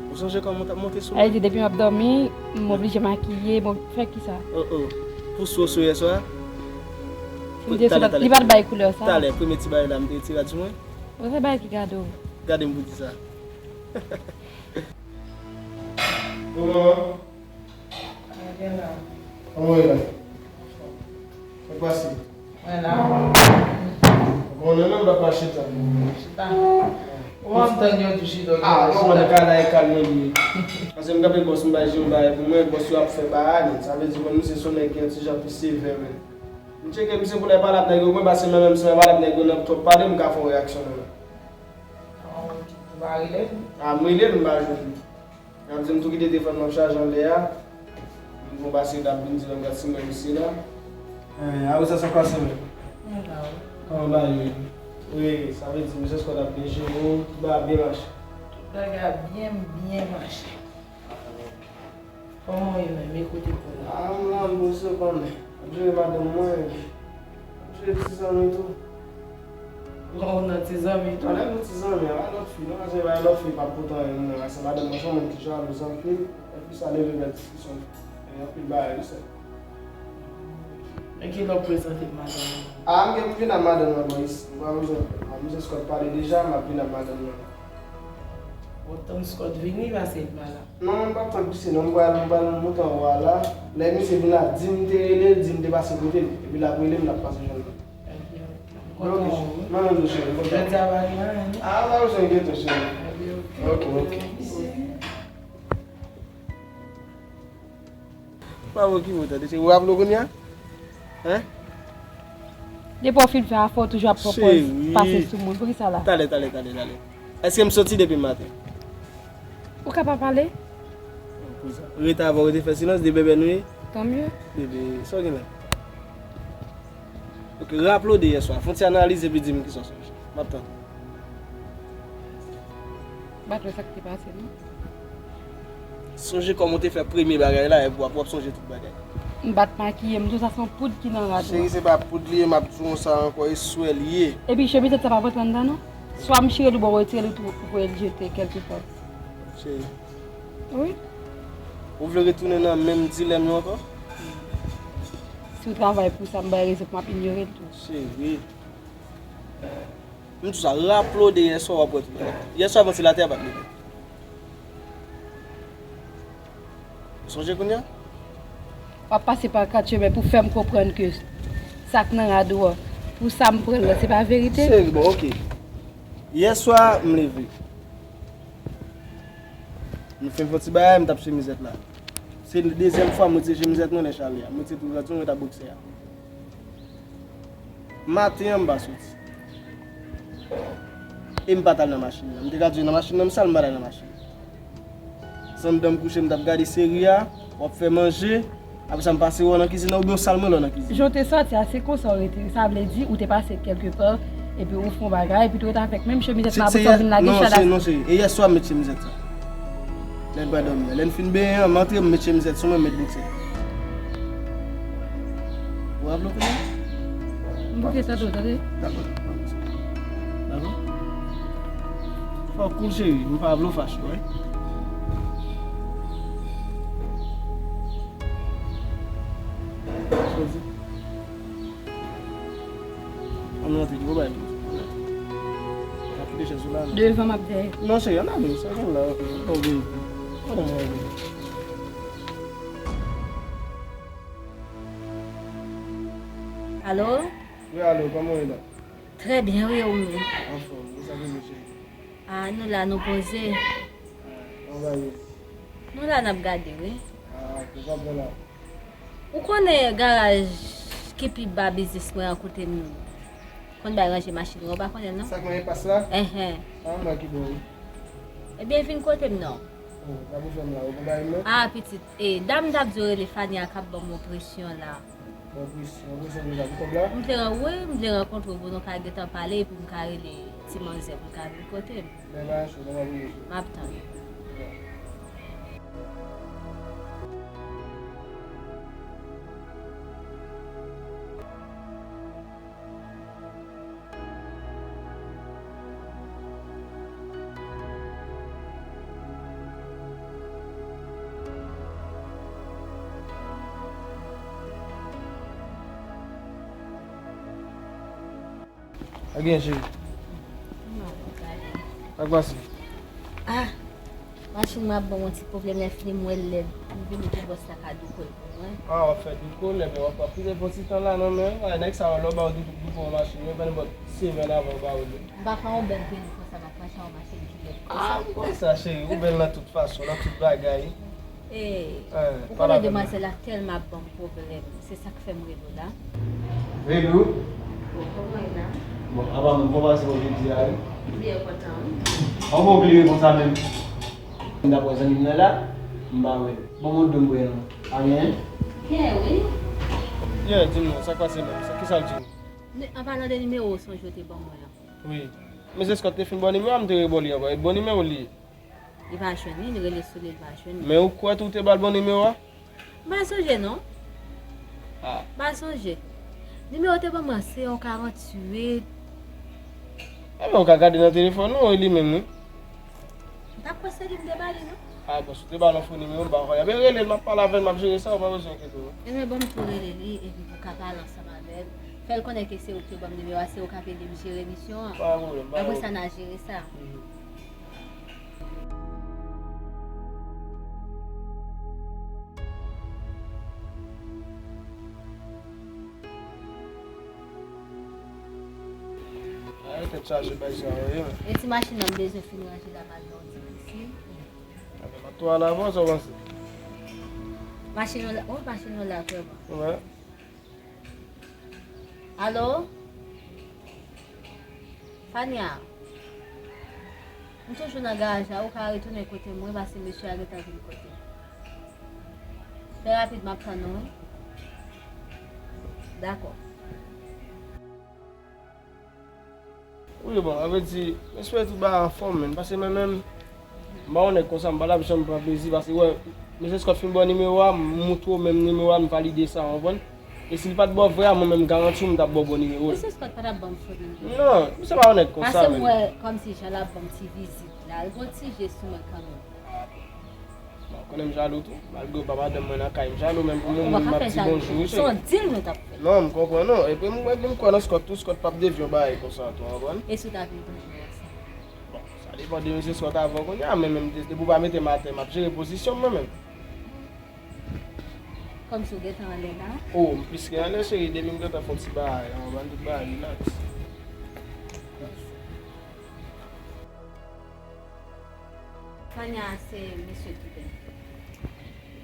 Ou sonje kòman w t ap monte sou mwen? Sa vle di, depi m ap dòmi, m oblije makiye, m ob-, fè kisa? Oh, oh. Pou sou w sou yèswa? Li pa t bay koulè sa. Talè, premye ti bagay la, m te retire a di mwen. Ou se bagay ki gade w. Gade m pou di sa. Bon, manman. Mwen gen la. Kòman w ye la? Sa k pase? Mwen la. Bon, non, non, m pa chita. Chita. Ou ap tann yo tou chita, ah, bon, mwen ka la e kalm li ye. Paske m kanpe bòs m bay je m bay pou mwen, bòs yo ap fè bagay, sa vle di, bon, misye se yon nèg ki yon ti jan pi sevè, men. M tcheke misye pou lè pale ap nèg yo, mwen paske mwen menm si mwen pale ap nèg yo nan twòp pale, m ka fè yon reyaksyon nan men. Ou pa rele l? Ah, m rele l, m pa jwenn li. L ap di m tou kite telefòn nan chaje anlè a. M gon pase l ap vin di l anba si mwen misye la. Eh, a ou sa sa pase menm? Mwen la wi. Kòman bagay yo ye? Wi, sa vle di misye Scott ap byen jere w, tout bagay ap byen mache. Tout bagay ap byen, byen mache. Kòman w ye menm? E kote pou la? Ah, m la, m poze konnen. M ap jere madanm mwen. M ap jere ti zanmi tou. Bon, ou nan ti zanmi tou? Anlè nou ti zanmi, a pa lòt fi, non, paske pa lòt fi pa pote anyen pou mwen, paske madanm mwen se yon moun ki jalou anpil, epi sa leve bèl diskisyon, e anpil bagay, wi sè. Men kilè w prezante m madanm ou? Ah, m gen pou vin ak madanm mwen bò isit, m pa bezwen pè, m ap misye Scott pale deja, m ap vin ak madanm mwen. Bon, tann Scott vini, paske l pa la. Non, m p ap tann misye non, m pral, m pral monte anwo a la. Lè misye vin la, di m te rele l, di m te pase kote l. Epi l ap rele m, l ap pase jwenn mwen. Ebyen, ok. M kontan wè w wi. Mwen menm tou cheri, m kontan. Jodi a pa gen anyen non. Ah, pa bezwen enkyete w cheri. Ebyen, ok. Ok, ok. Bravo ki mo tande cheri, w ap lo kounye a? Hein? Depi w fin fè afè w toujou ap pran pòz pase sou moun. Poukisa la? Talè, talè, talè, talè. Èske m soti depi maten? Ou ka pa pale? Rete avè w, rete fè silans, de bebe nou ye? Tan mye. Bebe, sa w gen la? Ok, raple w de yè swa. Fè yon ti analiz epi di m kisa w sonje. M ap tann. M pa t wè sa k te pase non. Sonje kòman w te fè premye bagay la, epi w ap, w ap sonje tout bagay. M pa t makiye m tou, sa se yon poud ki nan rad mwen. Cheri, se pa poud li ye, m ap di w sa ankò, e swè li ye. Epi chemizèt sa p ap rantre anndan non. Swa m chire l ou bò retire l ou tou, ou voye l jete kèlkepè. Cheri. Wi. Ou vle retounen nan menm dilèm yo ankò? Si w travay pou sa, m bay rezon pou m ap inyore l tou. Cheri. M di w sa, raple w de yè swa w ap wè tout bagay. Yè swa vantilatè a pa t leve. Ou sonje kounye a? W ap pase pa kat chemen pou fè m konprann ke sa k nan rad ou an, pou sa m pran l lan, se pa verite? Cheri, bon, ok. Yè swa, m leve. M fin fè yon ti bagay, m t ap chemizèt la. Se dezyèm fwa m retire chemizèt mwen lè chalè a. M retire tou, gad sou mwen t ap boksè a. Maten an, m pa soti. E m pa t al nan machin nan. M te ka di w nan machin nan, m sal, m pa t al nan machin nan. Se anndan m kouche, m t ap gade seri a, w ap fè manje, apre sa m pase wè w nan kizin nan, oubyen w sal mwen lè w nan kizin. Jan w te sòti a, se konsa w rete. Sa vle di, ou te pase kèlkepè, epi ou fè yon bagay, epi w te rete avèk menm chemizèt la, apre sa w vin lage chad la. Non, cheri, non, cheri. E yè swa m met chemizèt sa. Lè n pral dòmi an. Lè n fin benyen an, m antre, m met chemizèt sou mwen, m met boksè. Ou raple w kounye a? M bouke tande w, tande. Dakò, dakò. Dakò? Fò w cool, cheri. M pa vle w fache, wi. Sa w di? Ann rantre, di, bon, bay m. N ap kite chèz ou la, non. Devan m ap dèyè. Non, cheri, ann ale, sa gen la, ok. Ok. Ann ale, ok. Alo? Wi, alo, kòman w ye la? Trè byen, wi, ou menm? Anfòm, wi, sa k rive, cheri? Ah, nou la, nou poze. Ah, kòman bagay yo? Nou la, n ap gade, wi. Ah, ok, sa w ap fè la? Ou konnen garaj ki pi ba biznis mwen an kote m Konn bay ranje machin ou, ou pa konnen l non? Sa k nan enpas la? Enhen. Ah, mwen ki bon wi. Ebyen, vin kote m non. Oh, sa pou fè m la, ou konn bagay m non? Ah, pitit, e, dam t ap di w rele Fania k ap ban m yon presyon la. Bon, presyon, presyon deja pou kòb la? M vle ran-, wi, m vle rankontre w pou nou ka gentan pale, pou m ka rele ti manzè pou l ka vin kote m. Lè bagay cho, lè m ap rele. M ap tann. Sa gen, cheri? Non, pa gen. Sa k pase? Ah, machin mwen ap ban m yon ti pwoblèm, lè fini m wè l lèd. M vini pou bòs la ka douko l pou mwen. Ah, w ap fè douko l, ebyen w ap, w ap kite fon ti tan la non, men, ah, nèg sa yo, lè w ba yo dou-, douko yon machin, yo fè nenpòt semèn avan yo ba yo l. M pa ka yon bèl vini konsa, m ap mache yon machin ki lèd konsa. Ah, m konn sa, cheri, ou bèl nan tout fason, nan tout bagay. Ee, ou konnen demwazèl la tèlman ap ban m pwoblèm. Se sa k fè m rele w la. Rele w? Bon, kòman w ye la? Bon, apa menm, kòman se w jodi a, wi? M byen kontan, wi. An bon vle konsa menm. M ta pran zanmi m nan la, m pa wè l. Bon, mwen dwe m wè non. A gen? Gen, wi. Yeah, di m non, sa k pase menm? Sa, kisa l di w? An palan de nimewo w sonje w te ban mwen an. Wi. Mesye Scott te fin ba w nimewo a, m te rebò li ankò. E bon nimewo li ye. Li pa jwenn li, li rele sou li, li pa jwenn li. Men ou kwè tou te ba l bon nimewo a? M pa sonje non. Ah. M pa sonje. Nimewo te ban mwen se yon karannwit. Enben ou ka gade nan telefòn ou, e li menm wi. M pa kwè se li m te ba li non. Ah bon, si w te ba l yon fo nimewo, m pa kwè. Enben rele l, m ap pale avè l, m ap jere sa, ou pa bezwen enkyete w. Enben ban m tou rele li, epi pou w ka pale ansanm avè l. Fè l konnen ke se ou ki te ban m nimewo a, se ou k ap ede m jere misyon an. Pa gen pwoblèm, pa gen pwoblèm. Apre sa, n a jere sa. Mhm. Ay, tèt chaje bay sa yo ye. E ti machin nan m bezwen fin ranje la, m al nan yon ti pisi. Enben m ap tou al avè w, sa w panse? Machin nou la, oh, machin nou la vrèman. Wè. Alo? Fania? M toujou nan garaj la, ou ka retounen kote m wi, paske mesye a gentan vin kote m. Fè rapid, m ap tann ou wi. Dakò. Wi, bon, sa vle di, m espere tout bagay anfòm, men, paske mwen menm, m pa yon nèg konsa, m pa t ap janm pran plezi, paske, wè, mesye Scott fin ba w nimewo a, m moutre w menm nimewo a, m valide sa, w konprann? E si l pa t ba w vrè a, mwen menm, m garanti w, m t ap ba w bon nimewo l. Mesye Scott pa t ap ban m fo nimewo. Non, misye pa yon nèg konsa, menm. Paske m wè kòmsi jan l ap ban m ti vizit la, l gon ti je sou mwen kanmenm. Bon, ou konnen m jalou tou. Malgre w pa madanm mwen nan kay, m jalou, men pou moman m ap di bonjou wi, cheri. Se yon deal nou t ap fè. Non, m konprann ou. Epi m, epi m kwè nan Scott tou, Scott p ap devye yon bagay konsa tou, w konprann? E si w ta vin toujou ansanm? Bon, sa depann de mesye Scott avan kounye a, men menm de-, depi w pa mete m atè, m ap jere pozisyon m mwen menm. Kòmsi w gentan anlè la? Oh, m plis ke anlè, cheri, depi m gentan fè yon ti bagay, anba tout bagay, rilaks. Fania se mesye Touden.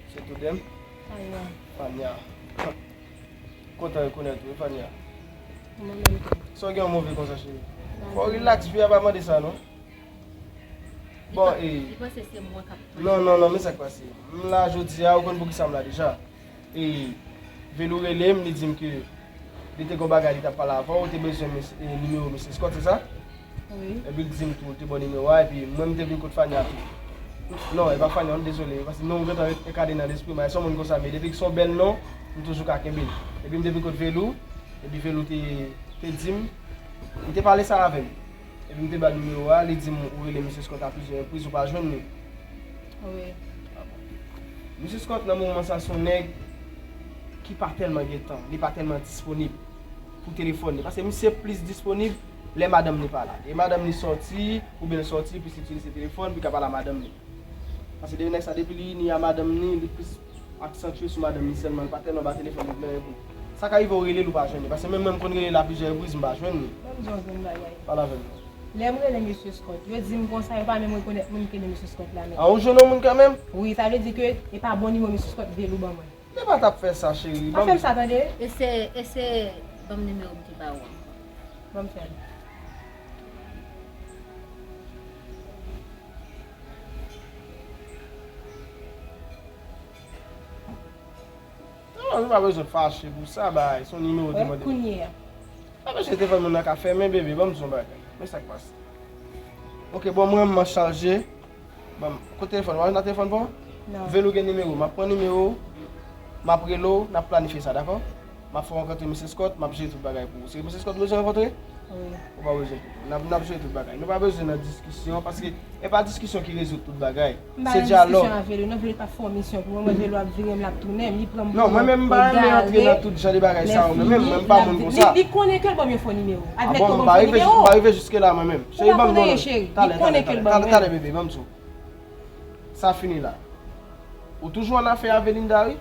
Mesye Touden? Fania. Fania. Kontan rekonèt ou, wi, Fania. Mwen menm tou. Sa w gen yon move konsa, cheri? Fò w rilaks, vi a pa mande sa, non. Bon, e. Li panse se mwen k ap. Non, non, non, men sa k pase. M la jodi a, ou konn poukisa m la deja. E Velou rele m, li di m ke li te gon bagay li t ap pale avè w, ou te bezwen mes-, e, nimewo mesye Scott, se sa? Wi. Epi l di m tou, l te ba w nimewo a, epi mwen m te vin kot Fania tou. Non, e pa Fania, non, dezole, paske non m gentan enkadre nan lespri m, se yon moun konsa, men depi se yon bèl non, m toujou ka kenbe l. Epi m te vin kot Velou, epi Velou te, te di m, li te pale sa avè m. Epi m te ba l nimewo a, li di m ou rele mesye Scott a plizyè repriz, ou pa jwenn li. Wi. Mesye Scott nan moman sa se yon nèg ki pa tèlman gen tan, li pa tèlman disponib pou telefòn li. Paske misye plis disponib lè madanm li pa la. E madanm li sòti, oubyen l sòti, plis itilize telefòn pou l ka pale a madanm li. Paske depi nèg sa, depi li ini a madanm li, li plis aksantye sou madanm li sèlman, li pa tèlman ba telefòn li plen reponn. Sa ka rive w rele l, ou pa jwenn li. Paske menm mwen, m konn rele l a plizyè repriz, m pa jwenn li. Ban m di w yon grenn bagay. Pale avè m. Lè m rele mesye Scott, yo di m konsa, yo pa menm rekonèt moun ke mesye Scott la menm. A, ou jwenn yon moun kanmenm? Wi, sa vle di ke e pa bon nimewo mesye Scott Velou ban mwen. Men pa t ap fè sa, cheri. Pa fè m sa, tande. E se, e se, ban m nimewo m ki ba ou an. Ban m fè l. Non, nou pa bezwen fache pou sa, bay. Se yon nimewo te mande. Kounye a. Pa bezwen telefòn moun nan ka fèmen, bebe. Ban m di yon bagay. Men sa k pase. Ok, bon, mwen, m chaje. Bon, kote telefòn? W ap nan telefòn pa w? Non. Velo gen nimewo. M ap pran nimewo w, m ap rele w, n ap planifye sa, dakò? M ap fè w rankontre mesye Scott, m ap jere tout bagay pou ou. Se mesye Scott ou bezwen rankontre? Wi. Ou pa bezwen pito. N ap, n ap jere tout bagay. Nou pa bezwen nan diskisyon, paske e pa diskisyon ki rezoud tout bagay. Se dyalòg. M pa nan diskisyon avè li, non, Velo pa fè yon misyon pou mwen, mwen Velo ap vire m, l ap tounen m, li pran m pou yon egare. Non, mwen menm, m pa renmen antre nan tout jan de bagay sa yo, mwen menm, mwen m pa moun konsa. Li, li konnen ke l ban m yon fo nimewo. Admèt ke l ban m fo nimewo. Ah bon, m pa rive, m pa rive jiske la, mwen menm. Cheri, ban m non, talè, talè, talè, bebe, ban m sou. Sa fini la. Ou toujou annafè avè Linda, wi.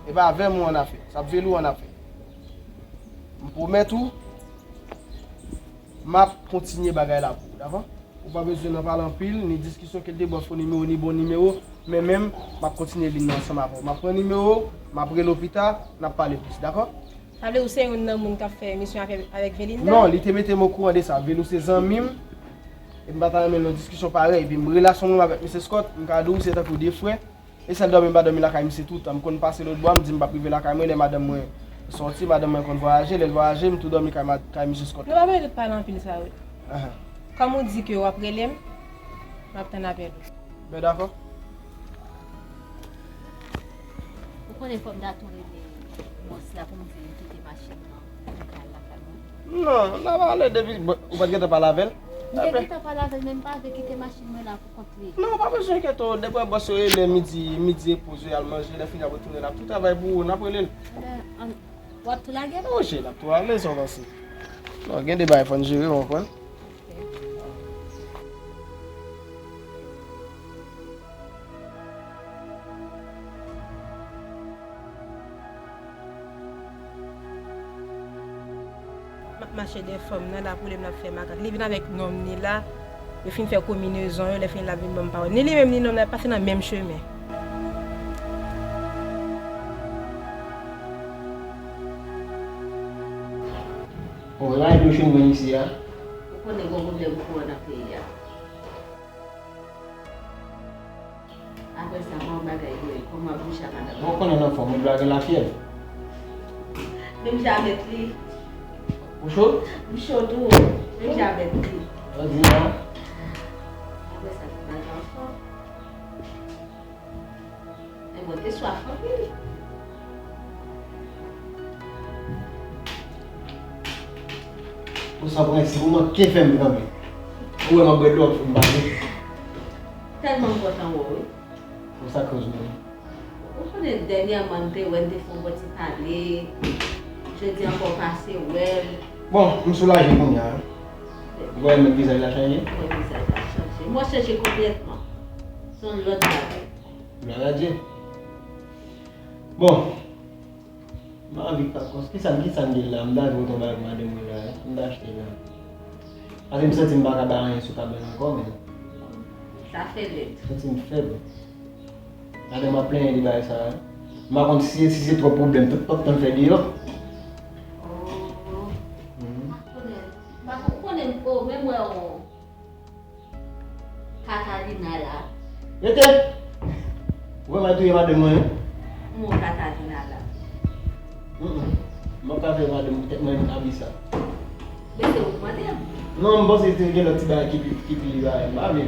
E pa avè m ou annafè. Se ap Velo ou annafè. M pwomèt ou, m ap kontinye bagay la pou ou, dakò? Ou pa bezwen nan pale anpil, ni diskisyon ke l te ba w fo nimewo, ni bon nimewo, men menm, m ap kontinye liy nan ansanm avè w. M ap pran nimewo w, m ap rele w pita, n ap pale plis, dakò? Sa vle ou se youn nan moun k ap fè misyon avè, avèk Velinda? Non, li te mete m okouran de sa. Velo se zanmi m, e m pa ta renmen nan diskisyon parèy. Epi m, relasyon mwen avèk mesye Scott, m ka di w se tankou de frè. E sèl dòmi m pa dòmi lakay misye toutan. M konn pase lòt bò a, m di m p ap rive lakay mwen lè madanm mwen sòti, madanm mwen konn vwayaje, lè l vwayaje, m tou dòmi kay ma-, kay misye Scott. Nou pa bezwen tout pale anpil sa yo. Ahan. Kòm ou di ke w ap rele m, m ap tann apèl ou. Ben dakò. Ou konnen fò m ta tou rele bòs la pou m di l kite machin nan, pou m ka al lakay mwen. Non, n ap ale depi, bon, ou pa t gentan pale avè l? M te gentan pale avè l, men m pa vle kite machin mwen la pou kont li. Non, pa bezwen enkyete w, depi w wè bòs yo rele midi, midi e poze, al manje, lè fini ap retounen, l ap tou travay pou ou, n ap rele l. Ebyen, ann, w ap tou lage l? Wi, cheri, l ap tou ale, sa w panse? Non, gen de bagay fò n jere, w konprann? M ap mache dèyè fanm nan la, pwoblèm l ap fè makak. Li vin avèk nonm li la, yo fin fè konbinezon yo, lè fini l ap vin ban m pawòl. Ni li menm ni nonm nan, y ap pase nan menm chemen. Bon, e pa gen dlo chen mwen isi a. Ou konnen gen pwoblèm kouran nan peyi a. Apre sa, pa yon bagay vre. Kòman w ap bouche ak madanm? Bon, ou konnen nan fòm, ou dwe gen lafyèv. Menm jan avèk li. Ou cho? M cho tou. Menm jan avèk li. Ou di non. Apre sa, tout bagay anfòm. Men bon, te swaf anpil. Ou san prensip, ou manke fè m kanpe. Ou wè m ap bwè dlo, w ap fè m pale. Tèlman m kontan wè w, wi. Konsa koz mwen. Ou konnen dènyèman n te wè, n te fè yon bon ti pale. Jodi ankò w pase wè m. Bon, m soulaje kounye a. Ou wè menm vizaj la chanje? Mwen vizaj la chanje. Mwen chanje konplètman. Se yon lòt bagay. Glwa a Dye. Bon. M anvi pa kòs. Kisa, kisa m gen la? M ta jwe yon bagay pou madanm mwen la, wi. M ta achte la. Paske m santi m pa ka bay anyen sou tab la ankò, men. Sa fè lèd. M santi m fèb. Madanm ap plenyen de bagay sa, wi. M pa konn si, si se twòp pwoblèm, tout, tout tan fè deyò. Oh. Mhm. M pa konnen. M pa konn, konnen, oh, menm wè, oh. Katalina la. Rete! Ou wè m ap touye madanm mwen, wi. Mo Katalina la. Mm, mm. M ap ka fè madanm tèt mwen abisa. Men se ou k mande m. Non, m panse se gen lòt ti bagay ki pi, ki pi bagay. M pa vle.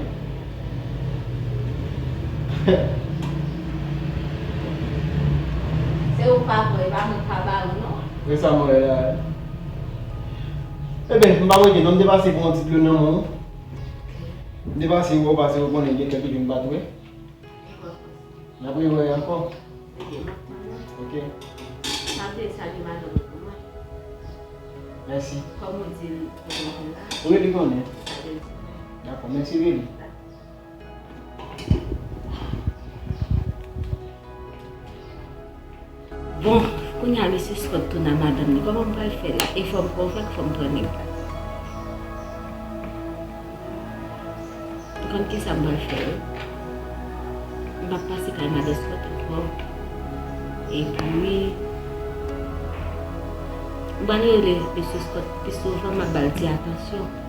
Se ou k pa kwè, e pa mwen k pa ba ou, non. Men sa m wè la. Eben, m pa wete, non, m te pase pran yon ti dlo nan men w. M te pase wè w pase, ou konnen gen kèk jou m pa t wè. N ap rewè ankò. Ok, m ap tann ou. Ok. Salye, salye madanm ou pou mwen. Mèsi. Kòm ou di l, ou konnen la. Wi, li konnen. Dakò, mèsi, Veli. Bon, kounye a, mesye Scott tounen a madanm li. Kòman m pral fè la? E fò m konvenk, fò m pran nèg la. Ou konn kisa m pral fè, wi? M p ap pase kay madan Scott ankò. Epi, Mwen rele mesye Scott pi souvan, m ap ba l ti atansyon.